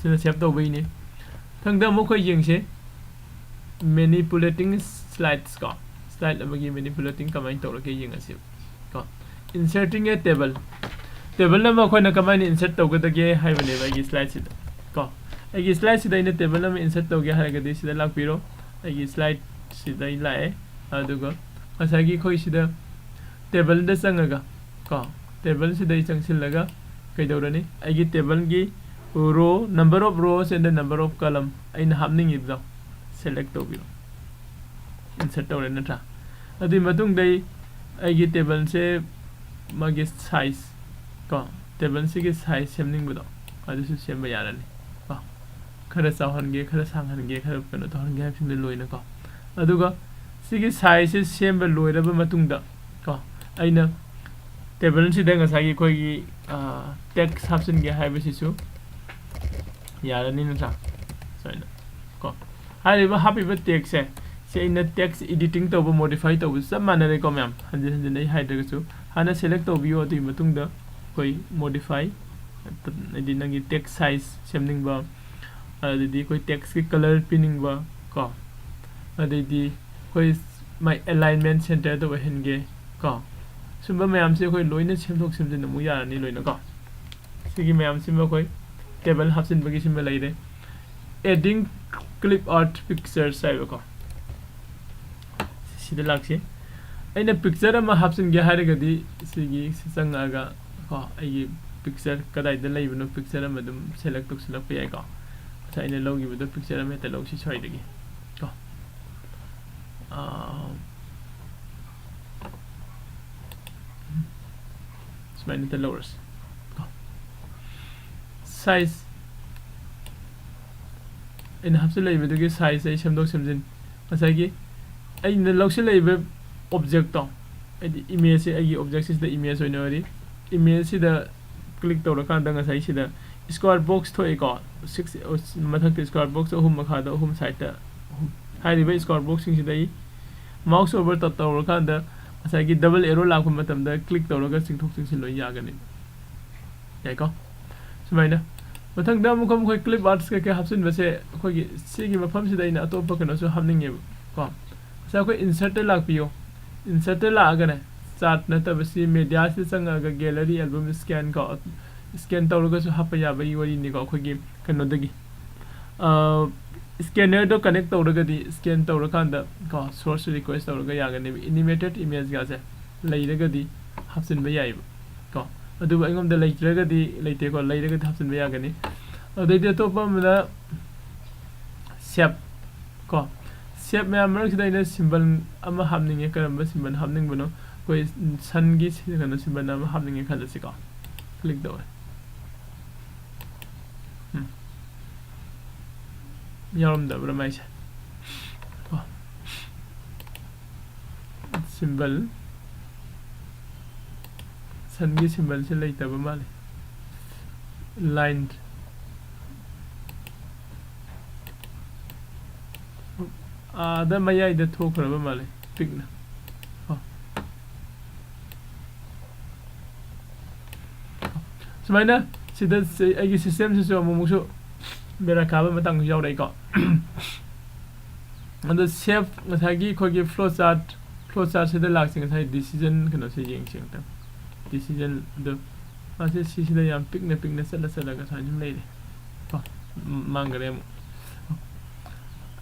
ꯁꯤꯅ ꯁꯦꯞ ꯇꯧꯕꯩꯅꯦ꯫ ꯃꯊꯪꯗ ꯑꯃꯨꯛ ꯑꯩꯈꯣꯏ ꯌꯦꯡꯁꯦ, ꯃꯦꯅꯤꯄꯨꯂꯦꯇꯤꯡ ꯁ꯭ꯂꯥꯏꯗꯁ ꯀꯣ꯫ ꯁ꯭ꯂꯥꯏꯗ ꯑꯃꯒꯤ ꯃꯦꯅꯤꯄꯨꯂꯦꯇꯤꯡ ꯀꯃꯥꯏꯅ ꯇꯧꯔꯒꯦ ꯌꯦꯡꯉꯁꯤ ꯀꯣ꯫ ꯏꯟꯁꯔꯇꯤꯡ ꯑꯦ ꯇꯦꯕꯜ꯫ ꯇꯦꯕꯜ ꯑꯃ ꯑꯩꯈꯣꯏꯅ ꯀꯃꯥꯏꯅ ꯏꯟꯁꯔꯠ ꯇꯧꯒꯗꯒꯦ ꯍꯥꯏꯕꯅꯦꯕ ꯑꯩꯒꯤ ꯁ꯭ꯂꯥꯏꯗꯁꯤꯗ ꯀꯣ꯫ ꯑꯩꯒꯤ ꯁ꯭ꯂꯥꯏꯗꯁꯤꯗ ꯑꯩꯅ ꯇꯦꯕꯜ ꯑꯃ ꯏꯟꯁꯔꯠ ꯇꯧꯒꯦ ꯍꯥꯏꯔꯒꯗꯤ ꯁꯤꯗ ꯂꯥꯛꯄꯤꯔꯣ꯫ ꯑꯩꯒꯤ ꯁ꯭ꯂꯥꯏꯗꯁꯤꯗ ꯑꯩ ꯂꯥꯛꯑꯦ꯫ ꯑꯗꯨꯒ ꯉꯁꯥꯏꯒꯤ ꯑꯩꯈꯣꯏ ꯁꯤꯗ ꯇꯦꯕꯜꯗ ꯆꯪꯉꯒ ꯀꯣ, ꯇꯦꯕꯜꯁꯤꯗ ꯑꯩ ꯆꯪꯁꯤꯜꯂꯒ ꯀꯩꯗꯧꯔꯅꯤ? ꯑꯩꯒꯤ ꯇꯦꯕꯜꯒꯤ row, number of rows and the number of column ꯑꯩꯅ ꯍꯥꯞꯅꯤꯡꯉꯤꯕꯗꯣ ꯁꯦꯂꯦꯛ ꯇꯧꯕꯤꯔꯣ, ꯏꯟꯁꯔꯠ ꯇꯧꯔꯦ ꯅꯠꯇ꯭ꯔꯥ? ꯑꯗꯨꯒꯤ ꯃꯇꯨꯡꯗ ꯑꯩ, ꯑꯩꯒꯤ ꯇꯦꯕꯜꯁꯦ ꯃꯥꯒꯤ ꯁꯥꯏꯖ ꯀꯣ, ꯇꯦꯕꯜꯁꯤꯒꯤ ꯁꯥꯏꯖ ꯁꯦꯝꯅꯤꯡꯕꯗꯣ ꯑꯗꯨꯁꯨ ꯁꯦꯝꯕ ꯌꯥꯔꯅꯤ ꯀꯣ꯫ ꯈꯔ ꯆꯥꯎꯍꯟꯒꯦ, ꯈꯔ ꯁꯥꯡꯍꯟꯒꯦ, ꯈꯔ ꯀꯩꯅꯣ ꯇꯧꯍꯟꯒꯦ ꯍꯥꯏꯕꯁꯤꯡꯗꯣ ꯂꯣꯏꯅ ꯀꯣ꯫ ꯑꯗꯨꯒ ꯁꯤꯒꯤ ꯁꯥꯏꯖꯁꯦ ꯁꯦꯝꯕ ꯂꯣꯏꯔꯕ ꯃꯇꯨꯡꯗ ꯀꯣ, ꯑꯩꯅ ꯇꯦꯕꯜꯁꯤꯗ ꯉꯁꯥꯏꯒꯤ ꯑꯩꯈꯣꯏꯒꯤ ꯇꯦꯛꯁ ꯍꯥꯞꯆꯤꯟꯒꯦ ꯍꯥꯏꯕꯁꯤꯁꯨ ꯌꯥꯔꯅꯤ ꯅꯠꯇ꯭ꯔꯥ? ꯁꯨꯃꯥꯏꯅ ꯀꯣ, ꯍꯥꯏꯔꯤꯕ ꯍꯥꯞꯄꯤꯕ ꯇꯦꯛꯁꯁꯦ ꯁꯤ ꯑꯩꯅ ꯇꯦꯛꯁ ꯏꯗꯤꯇꯤꯡ ꯇꯧꯕ, ꯃꯣꯗꯤꯐꯥꯏ ꯇꯧꯕ ꯆꯞ ꯃꯥꯟꯅꯔꯦꯀꯣ ꯃꯌꯥꯝ꯫ ꯍꯟꯖꯤꯟ ꯍꯟꯖꯤꯟ ꯑꯩ ꯍꯥꯏꯗ꯭ꯔꯒꯁꯨ ꯍꯥꯟꯅ ꯁꯦꯂꯦꯛ ꯇꯧꯕꯤꯌꯨ, ꯑꯗꯨꯒꯤ ꯃꯇꯨꯡꯗ ꯑꯩꯈꯣꯏ ꯃꯣꯗꯤꯐꯥꯏ, ꯍꯥꯏꯗꯤ ꯅꯪꯒꯤ ꯇꯦꯛꯁ ꯁꯥꯏꯖ ꯁꯦꯝꯅꯤꯡꯕ, ꯑꯗꯩꯗꯤ ꯑꯩꯈꯣꯏ ꯇꯦꯛꯁꯀꯤ ꯀꯂꯔ ꯄꯤꯅꯤꯡꯕ ꯀꯣ, ꯑꯗꯩꯗꯤ ꯑꯩꯈꯣꯏ ꯃꯥꯏ ꯑꯦꯂꯥꯏꯟꯃꯦꯟ ꯁꯦꯟꯇꯔꯗ ꯑꯣꯏꯍꯟꯒꯦ ꯀꯣ꯫ ꯁꯨꯝꯕ ꯃꯌꯥꯝꯁꯦ ꯑꯩꯈꯣꯏ ꯂꯣꯏꯅ ꯁꯦꯝꯗꯣꯛ ꯁꯦꯝꯖꯤꯟ ꯑꯃꯨꯛ ꯌꯥꯔꯅꯤ ꯂꯣꯏꯅ ꯀꯣ꯫ ꯁꯤꯒꯤ ꯃꯌꯥꯝꯁꯤꯃ ꯑꯩꯈꯣꯏ ꯇꯦꯕꯜ ꯍꯥꯞꯆꯤꯟꯕꯒꯤ ꯁꯤꯃ ꯂꯩꯔꯦ꯫ Adding clip art pictures ꯍꯥꯏꯕꯀꯣ꯫ ꯁꯤꯗ ꯂꯥꯛꯁꯤ꯫ ꯑꯩꯅ ꯄꯤꯛꯆꯔ ꯑꯃ ꯍꯥꯞꯆꯤꯟꯒꯦ ꯍꯥꯏꯔꯒꯗꯤ ꯁꯤꯒꯤ ꯁꯤ ꯆꯪꯉꯛꯑꯒ ꯀꯣ, ꯑꯩꯒꯤ ꯄꯤꯛꯆꯔ ꯀꯗꯥꯏꯗ ꯂꯩꯕꯅꯣ, ꯄꯤꯛꯆꯔ ꯑꯃ ꯑꯗꯨꯝ ꯁꯦꯂꯦꯛ ꯇꯧꯁꯤꯜꯂꯛꯄ ꯌꯥꯏꯀꯣ꯫ ꯉꯁꯥꯏ ꯑꯩꯅ ꯂꯧꯈꯤꯕꯗꯣ ꯄꯤꯛꯆꯔ ꯑꯃ ꯍꯦꯛꯇ ꯂꯧꯁꯤ ꯁ꯭ꯋꯥꯏꯗꯒꯤ ꯀꯣ꯫ ꯑꯥ, ꯁꯨꯃꯥꯏꯅ ꯍꯦꯛꯇ ꯂꯧꯔꯁꯤ ꯀꯣ꯫ ꯁꯥꯏꯖ ꯑꯩꯅ ꯍꯥꯞꯆꯤꯜꯂꯛꯏꯕꯗꯨꯒꯤ ꯁꯥꯏꯖ ꯑꯩ ꯁꯦꯝꯗꯣꯛ ꯁꯦꯝꯖꯤꯟ, ꯉꯁꯥꯏꯒꯤ ꯑꯩꯅ ꯂꯧꯁꯤꯜꯂꯛꯏꯕ objectꯇꯣ, ꯍꯥꯏꯗꯤ imageꯁꯦ, ꯑꯩꯒꯤ objectꯁꯤꯗ image ꯑꯣꯏꯅ ꯑꯣꯏꯔꯤ꯫ Imageꯁꯤꯗ click ꯇꯧꯔꯀꯥꯟꯗ ꯉꯁꯥꯏ ꯁꯤꯗ square box ꯊꯣꯛꯑꯦꯀꯣ, six, ꯃꯊꯛꯇ square box ꯑꯍꯨꯝ, ꯃꯈꯥꯗ ꯑꯍꯨꯝ, sideꯇ ꯑꯍꯨꯝ꯫ ꯍꯥꯏꯔꯤꯕ square boxꯁꯤꯡꯁꯤꯗ ꯑꯩ mouse over ꯇꯧꯔꯀꯥꯟꯗ ꯉꯁꯥꯏꯒꯤ double arrow ꯂꯥꯛꯄ ꯃꯇꯝꯗ click ꯇꯧꯔꯒ ꯆꯤꯡꯊꯣꯛ ꯆꯤꯡꯁꯤꯟ ꯂꯣꯏ ꯌꯥꯒꯅꯤ꯫ ꯌꯥꯏꯀꯣ? ꯁꯨꯃꯥꯏꯅ꯫ ꯃꯊꯪꯗ ꯑꯃꯨꯛꯀ ꯃꯈꯣꯏ clip arts ꯀꯩꯀꯩ ꯍꯥꯞꯆꯤꯟꯕꯁꯦ, ꯑꯩꯈꯣꯏꯒꯤ ꯁꯤꯒꯤ ꯃꯐꯝꯁꯤꯗ ꯑꯩꯅ ꯑꯇꯣꯞꯄ ꯀꯩꯅꯣꯁꯨ ꯍꯥꯞꯅꯤꯡꯉꯦꯕ ꯀꯣ꯫ ꯉꯁꯥꯏ ꯑꯩꯈꯣꯏ insertꯇ ꯂꯥꯛꯄꯤꯌꯣ꯫ Insertꯇ ꯂꯥꯛꯑꯒꯅꯦ, chart ꯅꯠꯇꯕꯁꯤ mediaꯁꯤꯗ ꯆꯪꯉꯒ gallery, album, scan ꯀꯣ, scan ꯇꯧꯔꯒꯁꯨ ꯍꯥꯞꯄ ꯌꯥꯕꯒꯤ ꯋꯥꯔꯤꯅꯤꯀꯣ, ꯑꯩꯈꯣꯏꯒꯤ ꯀꯩꯅꯣꯗꯒꯤ꯫ ꯑ, scannerꯗꯣ connect ꯇꯧꯔꯒꯗꯤ, scan ꯇꯧꯔꯀꯥꯟꯗ ꯀꯣ, source request ꯇꯧꯔꯒ ꯌꯥꯒꯅꯦꯕ꯫ Animated imageꯒꯁꯦ ꯂꯩꯔꯒꯗꯤ ꯍꯥꯞꯆꯤꯟꯕ ꯌꯥꯏꯑꯕ ꯀꯣ꯫ ꯑꯗꯨꯕꯨ ꯑꯩꯉꯣꯟꯗ ꯂꯩꯇ꯭ꯔꯒꯗꯤ, ꯂꯩꯇꯦꯀꯣ, ꯂꯩꯔꯒꯗꯤ ꯍꯥꯞꯆꯤꯟꯕ ꯌꯥꯒꯅꯤ꯫ ꯑꯗꯩꯗꯤ ꯑꯇꯣꯞꯄ ꯑꯃꯅ shape ꯀꯣ꯫ Shape ꯃꯌꯥꯝ ꯃꯔꯛꯁꯤꯗ ꯑꯩꯅ symbol ꯑꯃ ꯍꯥꯞꯅꯤꯡꯉꯦ꯫ ꯀꯔꯝꯕ symbol ꯍꯥꯞꯅꯤꯡꯕꯅꯣ? ꯑꯩꯈꯣꯏ sunꯒꯤ ꯁꯤ-, ꯀꯩꯅꯣ, symbol ꯑꯃ ꯍꯥꯞꯅꯤꯡꯉꯦ ꯈꯜꯂꯁꯤꯀꯣ꯫ Click ꯇꯧꯔꯦ꯫ ꯎꯝ꯫ ꯌꯥꯎꯔꯝꯗꯕ꯭ꯔꯥ ꯃꯥꯏꯁꯦ? ꯀꯣ꯫ Symbol, sunꯒꯤ symbolꯁꯦ ꯂꯩꯇꯕ ꯃꯥꯜꯂꯦ꯫ Line ꯑꯥꯗ ꯃꯌꯥꯏꯗ ꯊꯣꯛꯈ꯭ꯔꯕ ꯃꯥꯜꯂꯦ, ꯄꯤꯛꯅ꯫ ꯑꯣ꯫ ꯁꯨꯃꯥꯏꯅ ꯁꯤꯗ ꯁꯤ-, ꯑꯩꯒꯤ systemꯁꯤꯁꯨ ꯑꯃꯨꯛꯃꯨꯛꯁꯨ ꯕꯦꯔꯥ ꯀꯥꯕ ꯃꯇꯥꯡꯁꯨ ꯌꯥꯎꯔꯛꯏꯀꯣ꯫ ꯑꯗꯣ shape, ꯉꯁꯥꯏꯒꯤ ꯑꯩꯈꯣꯏꯒꯤ flow chart, flow chartꯁꯤꯗ ꯂꯥꯛꯁꯤ꯫ ꯉꯁꯥꯏ decision ꯀꯩꯅꯣꯁꯦ ꯌꯦꯡꯁꯤ ꯑꯝꯇꯪ꯫ Decision ꯑꯗꯨ ꯃꯥꯁꯦ ꯁꯤꯁꯤꯗ ꯌꯥꯝ ꯄꯤꯛꯅ ꯄꯤꯛꯅ ꯆꯠꯂ ꯆꯠꯂꯒ ꯁꯨꯃꯥꯏꯅ ꯁꯨꯝ ꯂꯩꯔꯦ ꯀꯣ꯫ ꯎꯝ, ꯃꯥꯡꯈ꯭ꯔꯦ ꯑꯃꯨꯛ꯫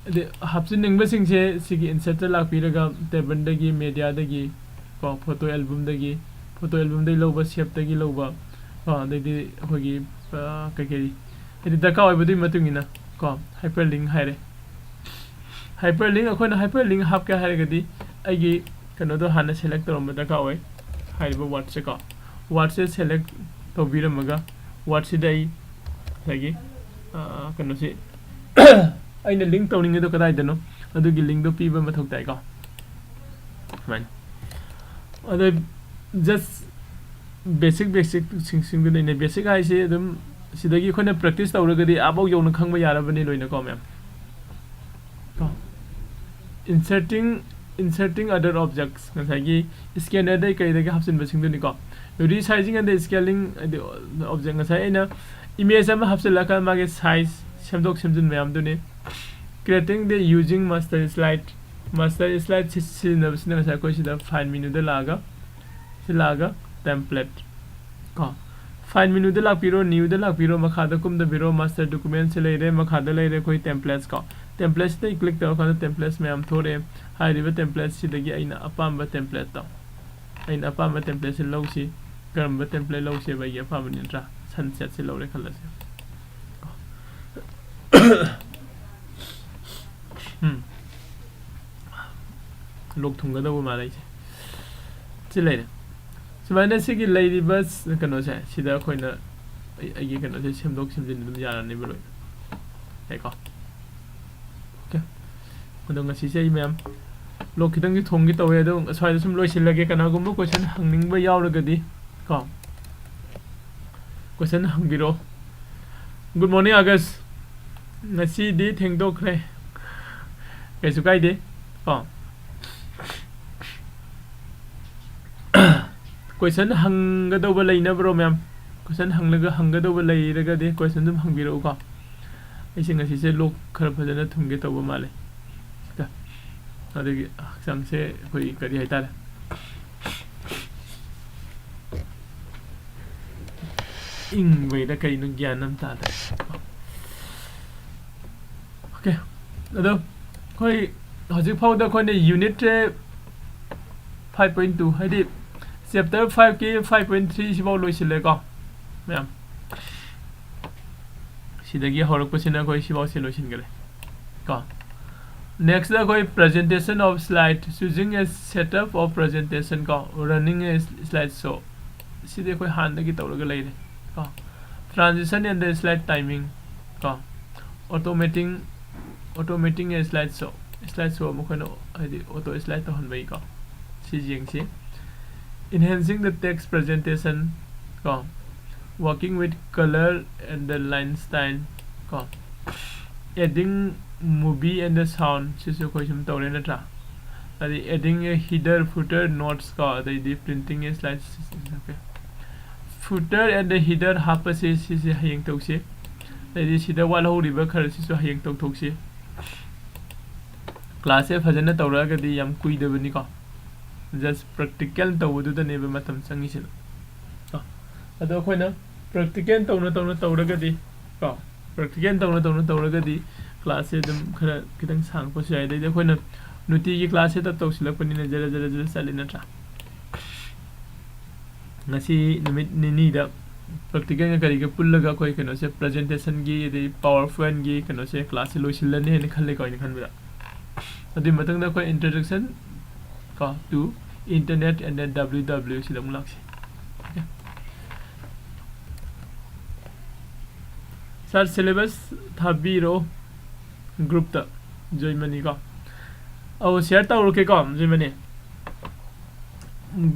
ꯑꯗꯩ ꯍꯥꯞꯆꯤꯟꯅꯤꯡꯕꯁꯤꯡꯁꯦ ꯁꯤꯒꯤ insertꯇ ꯂꯥꯛꯄꯤꯔꯒ tableꯗꯒꯤ, mediaꯗꯒꯤ ꯀꯣ, photo albumꯗꯒꯤ, photo albumꯗꯒꯤ ꯂꯧꯕ, shapeꯇꯒꯤ ꯂꯧꯕ ꯀꯣ, ꯑꯗꯩꯗꯤ ꯑꯩꯈꯣꯏꯒꯤ, ꯑ, ꯀꯩꯀꯩ ꯍꯥꯏꯗꯤ ꯗꯔꯀꯥꯔ ꯑꯣꯏꯕꯗꯨꯒꯤ ꯃꯇꯨꯡ ꯏꯟꯅ ꯀꯣ, hyperlink ꯍꯥꯏꯔꯦ꯫ Hyperlink, ꯑꯩꯈꯣꯏꯅ hyperlink ꯍꯥꯞꯀꯦ ꯍꯥꯏꯔꯒꯗꯤ ꯑꯩꯒꯤ ꯀꯩꯅꯣꯗꯣ ꯍꯥꯟꯅ select ꯇꯧꯔꯝꯕ ꯗꯔꯀꯥꯔ ꯑꯣꯏ꯫ ꯍꯥꯏꯔꯤꯕ wordꯁꯦꯀꯣ, wordꯁꯦ select ꯇꯧꯕꯤꯔꯝꯃꯒ wordꯁꯤꯗ ꯑꯩ ꯉꯁꯥꯏꯒꯤ, ꯑ, ꯀꯩꯅꯣꯁꯤ ꯑꯩꯅ link ꯇꯧꯅꯤꯡꯉꯤꯗꯣ ꯀꯗꯥꯏꯗꯅꯣ, ꯑꯗꯨꯒꯤ ꯂꯤꯡꯗꯣ ꯄꯤꯕ ꯃꯊꯧ ꯇꯥꯏꯀꯣ꯫ ꯁꯨꯃꯥꯏꯅ ꯑꯗ just basic basic ꯁꯤꯡꯁꯤꯡꯗꯨꯅ ꯏꯅꯩ꯫ Basic ꯍꯥꯏꯁꯦ ꯑꯗꯨꯝ ꯁꯤꯗꯒꯤ ꯑꯩꯈꯣꯏꯅ practice ꯇꯧꯔꯒꯗꯤ ꯑꯥꯐꯥꯎ ꯌꯧꯅ ꯈꯪꯕ ꯌꯥꯔꯕꯅꯤ ꯂꯣꯏꯅꯀꯣ ꯃꯌꯥꯝ꯫ ꯀꯣ inserting inserting other objects, ꯉꯁꯥꯏꯒꯤ scannerꯗꯩ ꯀꯩꯗꯒꯤ ꯍꯥꯞꯆꯤꯟꯕꯁꯤꯡꯗꯨꯅꯤꯀꯣ꯫ Resizing and scaling ꯍꯥꯏꯗꯤ object, ꯉꯁꯥꯏ ꯑꯩꯅ image ꯑꯃ ꯍꯥꯞꯆꯤꯜꯂꯒ ꯃꯥꯒꯤ size ꯁꯦꯝꯗꯣꯛ ꯁꯦꯝꯖꯤꯟ ꯃꯌꯥꯝꯗꯨꯅꯤ꯫ Creating the using master slide, master slide ꯁꯤ ꯁꯤꯖꯤꯟꯅꯕꯁꯤꯅ ꯉꯁꯥꯏ ꯑꯩꯈꯣꯏ ꯁꯤꯗ file menuꯗ ꯂꯥꯛꯑꯒ ꯁꯤ ꯂꯥꯛꯑꯒ template ꯀꯣ꯫ File menuꯗ ꯂꯥꯛꯄꯤꯔꯣ, newꯗ ꯂꯥꯛꯄꯤꯔꯣ, ꯃꯈꯥꯗ ꯀꯨꯝꯗꯕꯤꯔꯣ, master documentꯁꯦ ꯂꯩꯔꯦ, ꯃꯈꯥꯗ ꯂꯩꯔꯦ ꯑꯩꯈꯣꯏ templates ꯀꯣ꯫ Templateꯁꯤꯗ click ꯇꯧꯔꯀꯥꯟꯗ templates ꯃꯌꯥꯝ ꯊꯣꯔꯛꯑꯦ꯫ ꯍꯥꯏꯔꯤꯕ templateꯁꯤꯗꯒꯤ ꯑꯩꯅ ꯑꯄꯥꯝꯕ templateꯇꯣ, ꯑꯩꯅ ꯑꯄꯥꯝꯕ templateꯁꯦ ꯂꯧꯁꯤ꯫ ꯀꯔꯝꯕ template ꯂꯧꯁꯦꯕ? ꯑꯩꯒꯤ ꯑꯄꯥꯝꯕꯅꯤ ꯅꯠꯇ꯭ꯔꯥ? Sunsetꯁꯦ ꯂꯧꯔꯦ ꯈꯜꯂꯁꯦ꯫ ꯎꯝ꯫ ꯂꯣꯛ ꯊꯨꯡꯒꯗꯧꯕ ꯃꯥꯜꯂꯦ ꯑꯩꯁꯦ꯫ ꯁꯤ ꯂꯩꯔꯦ꯫ ꯁꯨꯃꯥꯏꯅ ꯁꯤꯒꯤ ꯂꯩꯔꯤꯕ ꯀꯩꯅꯣꯁꯦ ꯁꯤꯗ ꯑꯩꯈꯣꯏꯅ ꯑꯩ-, ꯑꯩꯒꯤ ꯀꯩꯅꯣꯁꯦ ꯁꯦꯝꯗꯣꯛ ꯁꯦꯝꯖꯤꯟ ꯑꯗꯨꯝ ꯌꯥꯔꯅꯦꯕ ꯂꯣꯏꯅ꯫ ꯌꯥꯏꯀꯣ? Okay꯫ ꯑꯗꯣ ꯉꯁꯤꯁꯦ ꯑꯩ ꯃꯌꯥꯝ ꯂꯣꯛ ꯈꯤꯇꯪꯗꯤ ꯊꯣꯡꯒꯦ ꯇꯧꯋꯦ꯫ ꯑꯗꯣ ꯁ꯭ꯋꯥꯏꯗ ꯁꯨꯝ ꯂꯣꯏꯁꯤꯜꯂꯒꯦ꯫ ꯀꯅꯥꯒꯨꯝꯕ question ꯍꯪꯅꯤꯡꯕ ꯌꯥꯎꯔꯒꯗꯤ ꯀꯣ, question ꯍꯪꯕꯤꯔꯣ꯫ Good morning, August꯫ ꯉꯁꯤꯗꯤ ꯊꯦꯡꯗꯣꯛꯈ꯭ꯔꯦ꯫ ꯀꯩꯁꯨ ꯀꯥꯏꯗꯦ ꯀꯣ꯫ Question ꯍꯪꯒꯗꯧꯕ ꯂꯩꯅꯕ꯭ꯔꯣ, ꯃꯌꯥꯝ? Question ꯍꯪꯂꯒ, ꯍꯪꯒꯗꯧꯕ ꯂꯩꯔꯒꯗꯤ question ꯑꯗꯨꯝ ꯍꯪꯕꯤꯔꯛꯎꯀꯣ꯫ ꯑꯩꯁꯦ ꯉꯁꯤꯁꯦ ꯂꯣꯛ ꯈꯔ ꯐꯖꯅ ꯊꯨꯡꯒꯦ ꯇꯧꯕ ꯃꯥꯜꯂꯦ꯫ ꯑꯗꯒꯤ ꯍꯛꯆꯥꯡꯁꯦ ꯑꯩꯈꯣꯏ ꯀꯔꯤ ꯍꯥꯏꯇꯥꯔꯦ, ꯏꯪꯕꯩꯗ ꯀꯩꯅꯣ ꯒ꯭ꯌꯥꯟ ꯑꯃ ꯇꯥꯗ꯭ꯔꯦ꯫ Okay꯫ ꯑꯗꯣ ꯑꯩꯈꯣꯏ ꯍꯧꯖꯤꯛ ꯐꯥꯎꯗ ꯑꯩꯈꯣꯏꯅ unitꯁꯦ five point two, ꯍꯥꯏꯗꯤ chapter fiveꯀꯤ five point three ꯁꯤꯐꯥꯎ ꯂꯣꯏꯁꯤꯜꯂꯦꯀꯣ ꯃꯌꯥꯝ꯫ ꯁꯤꯗꯒꯤ ꯍꯧꯔꯛꯄꯁꯤꯅ ꯑꯩꯈꯣꯏ ꯁꯤꯐꯥꯎꯁꯦ ꯂꯣꯏꯁꯤꯟꯈ꯭ꯔꯦ ꯀꯣ꯫ Nextꯇ ꯑꯩꯈꯣꯏ presentation of slide, choosing a setup of presentation ꯀꯣ, running a slide show꯫ ꯁꯤꯗꯤ ꯑꯩꯈꯣꯏ ꯍꯥꯟꯅꯗꯒꯤ ꯇꯧꯔꯒ ꯂꯩꯔꯦ ꯀꯣ꯫ Transition and the slide timing ꯀꯣ꯫ Automating, automating a slide show꯫ slide show ꯑꯃ ꯑꯩꯈꯣꯏꯅ ꯍꯥꯏꯗꯤ auto slide ꯇꯧꯍꯟꯕꯒꯤꯀꯣ꯫ ꯁꯤ ꯌꯦꯡꯁꯤ꯫ Enhancing the text presentation ꯀꯣ, working with color and the line style ꯀꯣ, adding movie and the sound ꯁꯤꯁꯨ ꯑꯩꯈꯣꯏ ꯁꯨꯝ ꯇꯧꯔꯦ ꯅꯠꯇ꯭ꯔꯥ? ꯑꯗꯩ adding a header, footer, notes ꯀꯣ, ꯑꯗꯩꯗꯤ printing a slide, okay꯫ Footer and the header ꯍꯥꯞꯄꯁꯤ, ꯁꯤꯁꯦ ꯍꯌꯦꯡ ꯇꯧꯁꯤ꯫ ꯑꯗꯩꯗꯤ ꯁꯤꯗ ꯋꯥꯠꯍꯧꯔꯤꯕ ꯈꯔꯁꯤꯁꯨ ꯍꯌꯦꯡ ꯇꯧꯊꯣꯛꯁꯤ꯫ Class ꯁꯦ ꯐꯖꯅ ꯇꯧꯔꯛꯑꯒꯗꯤ ꯌꯥꯝ ꯀꯨꯏꯗꯕꯅꯤꯀꯣ, just practical ꯇꯧꯕꯗꯨꯗꯅꯦꯕ ꯃꯇꯝ ꯆꯪꯉꯤꯁꯤꯅ꯫ ꯀꯣ, ꯑꯗꯣ ꯑꯩꯈꯣꯏꯅ practical ꯇꯧꯅ ꯇꯧꯅ ꯇꯧꯔꯒꯗꯤ ꯀꯣ, practical ꯇꯧꯅ ꯇꯧꯅ ꯇꯧꯔꯒꯗꯤ class ꯁꯦ ꯑꯗꯨꯝ ꯈꯔ ꯈꯤꯇꯪ ꯁꯥꯡꯉꯛꯄꯁꯨ ꯌꯥꯏ꯫ ꯑꯗꯩꯗꯤ ꯑꯩꯈꯣꯏꯅ ꯅꯨꯡꯇꯤꯒꯤ class ꯁꯦ ꯇꯧꯁꯤꯜꯂꯛꯄꯅꯤꯅ ꯖꯔ ꯖꯔ ꯖꯔ ꯆꯠꯂꯤ ꯅꯠꯇ꯭ꯔꯥ? ꯉꯁꯤ ꯅꯨꯃꯤꯠ ꯅꯤꯅꯤꯗ practical ꯒ ꯀꯔꯤꯒ ꯄꯨꯜꯂꯒ ꯑꯩꯈꯣꯏ ꯀꯩꯅꯣꯁꯦ, presentation ꯒꯤ ꯑꯗꯩ PowerPoint ꯒꯤ ꯀꯩꯅꯣꯁꯦ, class ꯁꯦ ꯂꯣꯏꯁꯤꯜꯂꯅꯤ ꯍꯥꯏꯅ ꯈꯜꯂꯦꯀꯣ ꯑꯩꯅ ꯈꯟꯕꯗ꯫ ꯑꯗꯨꯒꯤ ꯃꯊꯪꯗ ꯑꯩꯈꯣꯏ introduction ꯀꯣ to internet and then W W ꯁꯤꯗ ꯑꯃꯨꯛ ꯂꯥꯛꯁꯤ꯫ Okay꯫ Sir, syllabus ꯊꯥꯕꯤꯔꯣ group ꯇ, ꯖꯣꯏꯃꯅꯤ ꯀꯣ꯫ ꯑꯧ, share ꯇꯧꯔꯛꯀꯦꯀꯣ, ꯖꯣꯏꯃꯅꯤ꯫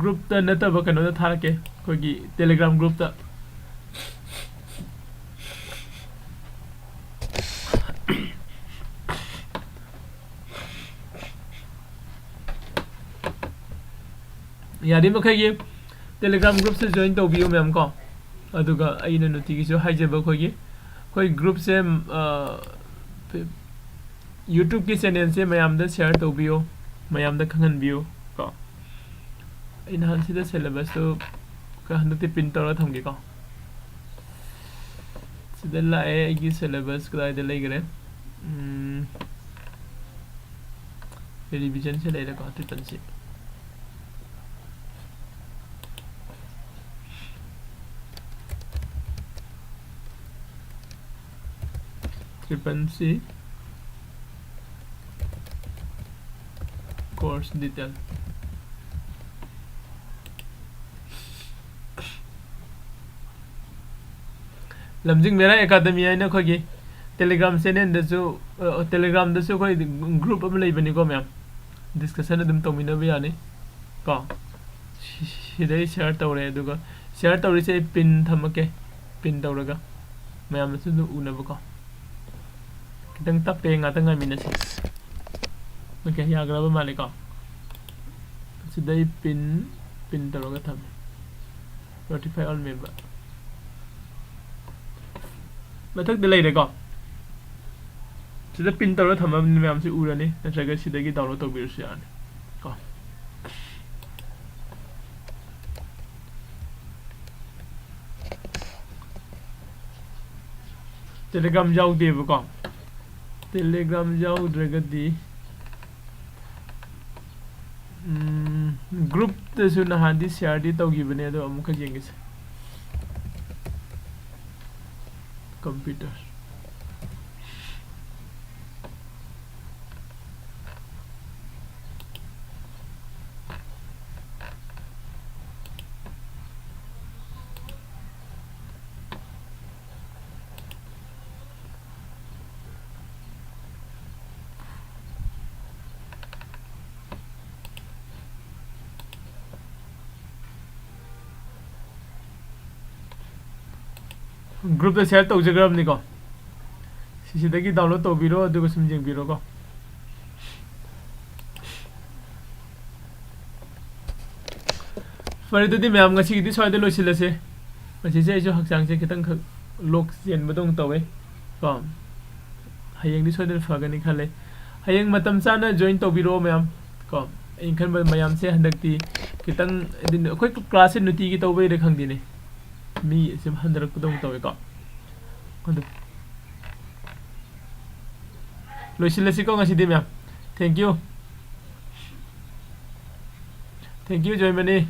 Group ꯇ ꯅꯠꯇꯕ ꯀꯩꯅꯣꯗ ꯊꯥꯔꯛꯀꯦ, ꯑꯩꯈꯣꯏꯒꯤ Telegram group ꯇ꯫ ꯌꯥꯔꯤꯃꯈꯩꯒꯤ Telegram group ꯁꯦ join ꯇꯧꯕꯤꯌꯨ ꯃꯌꯥꯝ ꯀꯣ꯫ ꯑꯗꯨꯒ ꯑꯩꯅ ꯅꯨꯡꯇꯤꯒꯤꯁꯨ ꯍꯥꯏꯖꯕ ꯑꯩꯈꯣꯏꯒꯤ, ꯑꯩꯈꯣꯏ group ꯁꯦ, ꯑ, YouTube ꯀꯤ channel ꯁꯦ ꯃꯌꯥꯝꯗ share ꯇꯧꯕꯤꯌꯨ, ꯃꯌꯥꯝꯗ ꯈꯪꯍꯟꯕꯤꯌꯨ ꯀꯣ꯫ ꯑꯩ ꯅꯍꯥꯟ ꯁꯤꯗ syllabus ꯇꯨ ꯈꯔ ꯍꯟꯗꯛꯇꯤ print ꯇꯧꯔ ꯊꯝꯒꯦꯀꯣ꯫ ꯁꯤꯗ ꯂꯥꯛꯑꯦ, ꯑꯩꯒꯤ syllabus ꯀꯗꯥꯏꯗ ꯂꯩꯈ꯭ꯔꯦ? ꯎꯝ, revision ꯁꯦ ꯂꯩꯔꯦꯀꯣ, triple C꯫ Triple C course detail꯫ ꯂꯝꯖꯤꯡ ꯃꯦꯔꯥ Academy ꯍꯥꯏꯅ ꯑꯩꯈꯣꯏꯒꯤ Telegram channelꯗꯁꯨ, ꯑ, Telegramꯗꯁꯨ ꯑꯩꯈꯣꯏ group ꯑꯃ ꯂꯩꯕꯅꯤꯀꯣ ꯃꯌꯥꯝ, discussion ꯑꯗꯨꯝ ꯇꯧꯃꯤꯟꯅꯕ ꯌꯥꯅꯤ ꯀꯣ꯫ ꯁꯤ-, ꯁꯤꯗꯩ share ꯇꯧꯔꯦ, ꯑꯗꯨꯒ share ꯇꯧꯔꯤꯁꯦ ꯑꯩ pin ꯊꯝꯃꯛꯀꯦ, pin ꯇꯧꯔꯒ ꯃꯌꯥꯝꯅꯁꯨ ꯑꯗꯨꯝ ꯎꯅꯕꯀꯣ꯫ ꯈꯤꯇꯪ ꯇꯞꯄꯦ, ꯉꯥꯛꯇꯪ ꯉꯥꯏꯃꯤꯟꯅꯁꯤ꯫ OK, ꯌꯥꯈ꯭ꯔꯕ ꯃꯥꯜꯂꯦꯀꯣ꯫ ꯁꯤꯗꯩ pin, pin ꯇꯧꯔꯒ ꯊꯝꯃꯦ꯫ Notify all member꯫ ꯃꯊꯛꯇ ꯂꯩꯔꯦꯀꯣ꯫ ꯁꯤꯗ pin ꯇꯧꯔꯒ ꯊꯝꯃꯕꯅꯤꯅ ꯃꯌꯥꯝꯁꯤ ꯎꯔꯅꯤ, ꯅꯠꯇ꯭ꯔꯒ ꯁꯤꯗꯒꯤ download ꯇꯧꯕꯤꯔꯁꯨ ꯌꯥꯔꯅꯤ ꯀꯣ꯫ Telegram ꯌꯥꯎꯗꯦꯕꯀꯣ꯫ Telegram ꯌꯥꯎꯗ꯭ꯔꯒꯗꯤ, ꯎꯝ, groupꯇꯁꯨ ꯅꯍꯥꯟꯗꯤ shareꯗꯤ ꯇꯧꯈꯤꯕꯅꯦ, ꯑꯗꯣ ꯑꯃꯨꯛꯀ ꯌꯦꯡꯒꯦꯁꯦ꯫ Computer꯫ Groupꯇ share ꯇꯧꯖꯈ꯭ꯔꯕꯅꯤꯀꯣ꯫ ꯁꯤꯁꯤꯗꯒꯤ download ꯇꯧꯕꯤꯔꯣ, ꯑꯗꯨꯒ ꯁꯨꯝ ꯌꯦꯡꯕꯤꯔꯣꯀꯣ꯫ ꯐꯔꯦ, ꯑꯗꯨꯗꯤ ꯃꯌꯥꯝ, ꯉꯁꯤꯒꯤꯗꯤ ꯁ꯭ꯋꯥꯏꯗ ꯂꯣꯏꯁꯤꯜꯂꯁꯦ꯫ ꯉꯁꯤꯁꯦ ꯑꯩꯁꯨ ꯍꯛꯆꯥꯡꯁꯦ ꯈꯤꯇꯪꯈꯛ ꯂꯣꯛ ꯆꯦꯟꯕꯗꯧꯅ ꯇꯧꯋꯦ ꯀꯣ꯫ ꯍꯌꯦꯡꯗꯤ ꯁꯣꯏꯗꯅ ꯐꯒꯅꯤ ꯈꯜꯂꯦ꯫ ꯍꯌꯦꯡ ꯃꯇꯝ ꯆꯥꯅ join ꯇꯧꯕꯤꯔꯛꯑꯣ ꯃꯌꯥꯝ ꯀꯣ꯫ ꯑꯩꯅ ꯈꯟꯕꯗ ꯃꯌꯥꯝꯁꯦ ꯍꯟꯗꯛꯇꯤ ꯈꯤꯇꯪ, ꯑꯗꯨꯅ ꯑꯩꯈꯣꯏ classꯁꯦ ꯅꯨꯡꯇꯤꯒꯤ ꯇꯧꯕꯩꯔ ꯈꯪꯗꯦꯅꯦ, ꯃꯤ ꯁꯨꯝ ꯍꯟꯊꯔꯛꯄꯗꯧꯅ ꯇꯧꯋꯦꯀꯣ꯫ ꯑꯗꯨ ꯂꯣꯏꯁꯤꯜꯂꯁꯤꯀꯣ ꯉꯁꯤꯗꯤ ꯃꯌꯥꯝ꯫ Thank you꯫ Thank you, ꯖꯣꯏꯃꯅꯤ꯫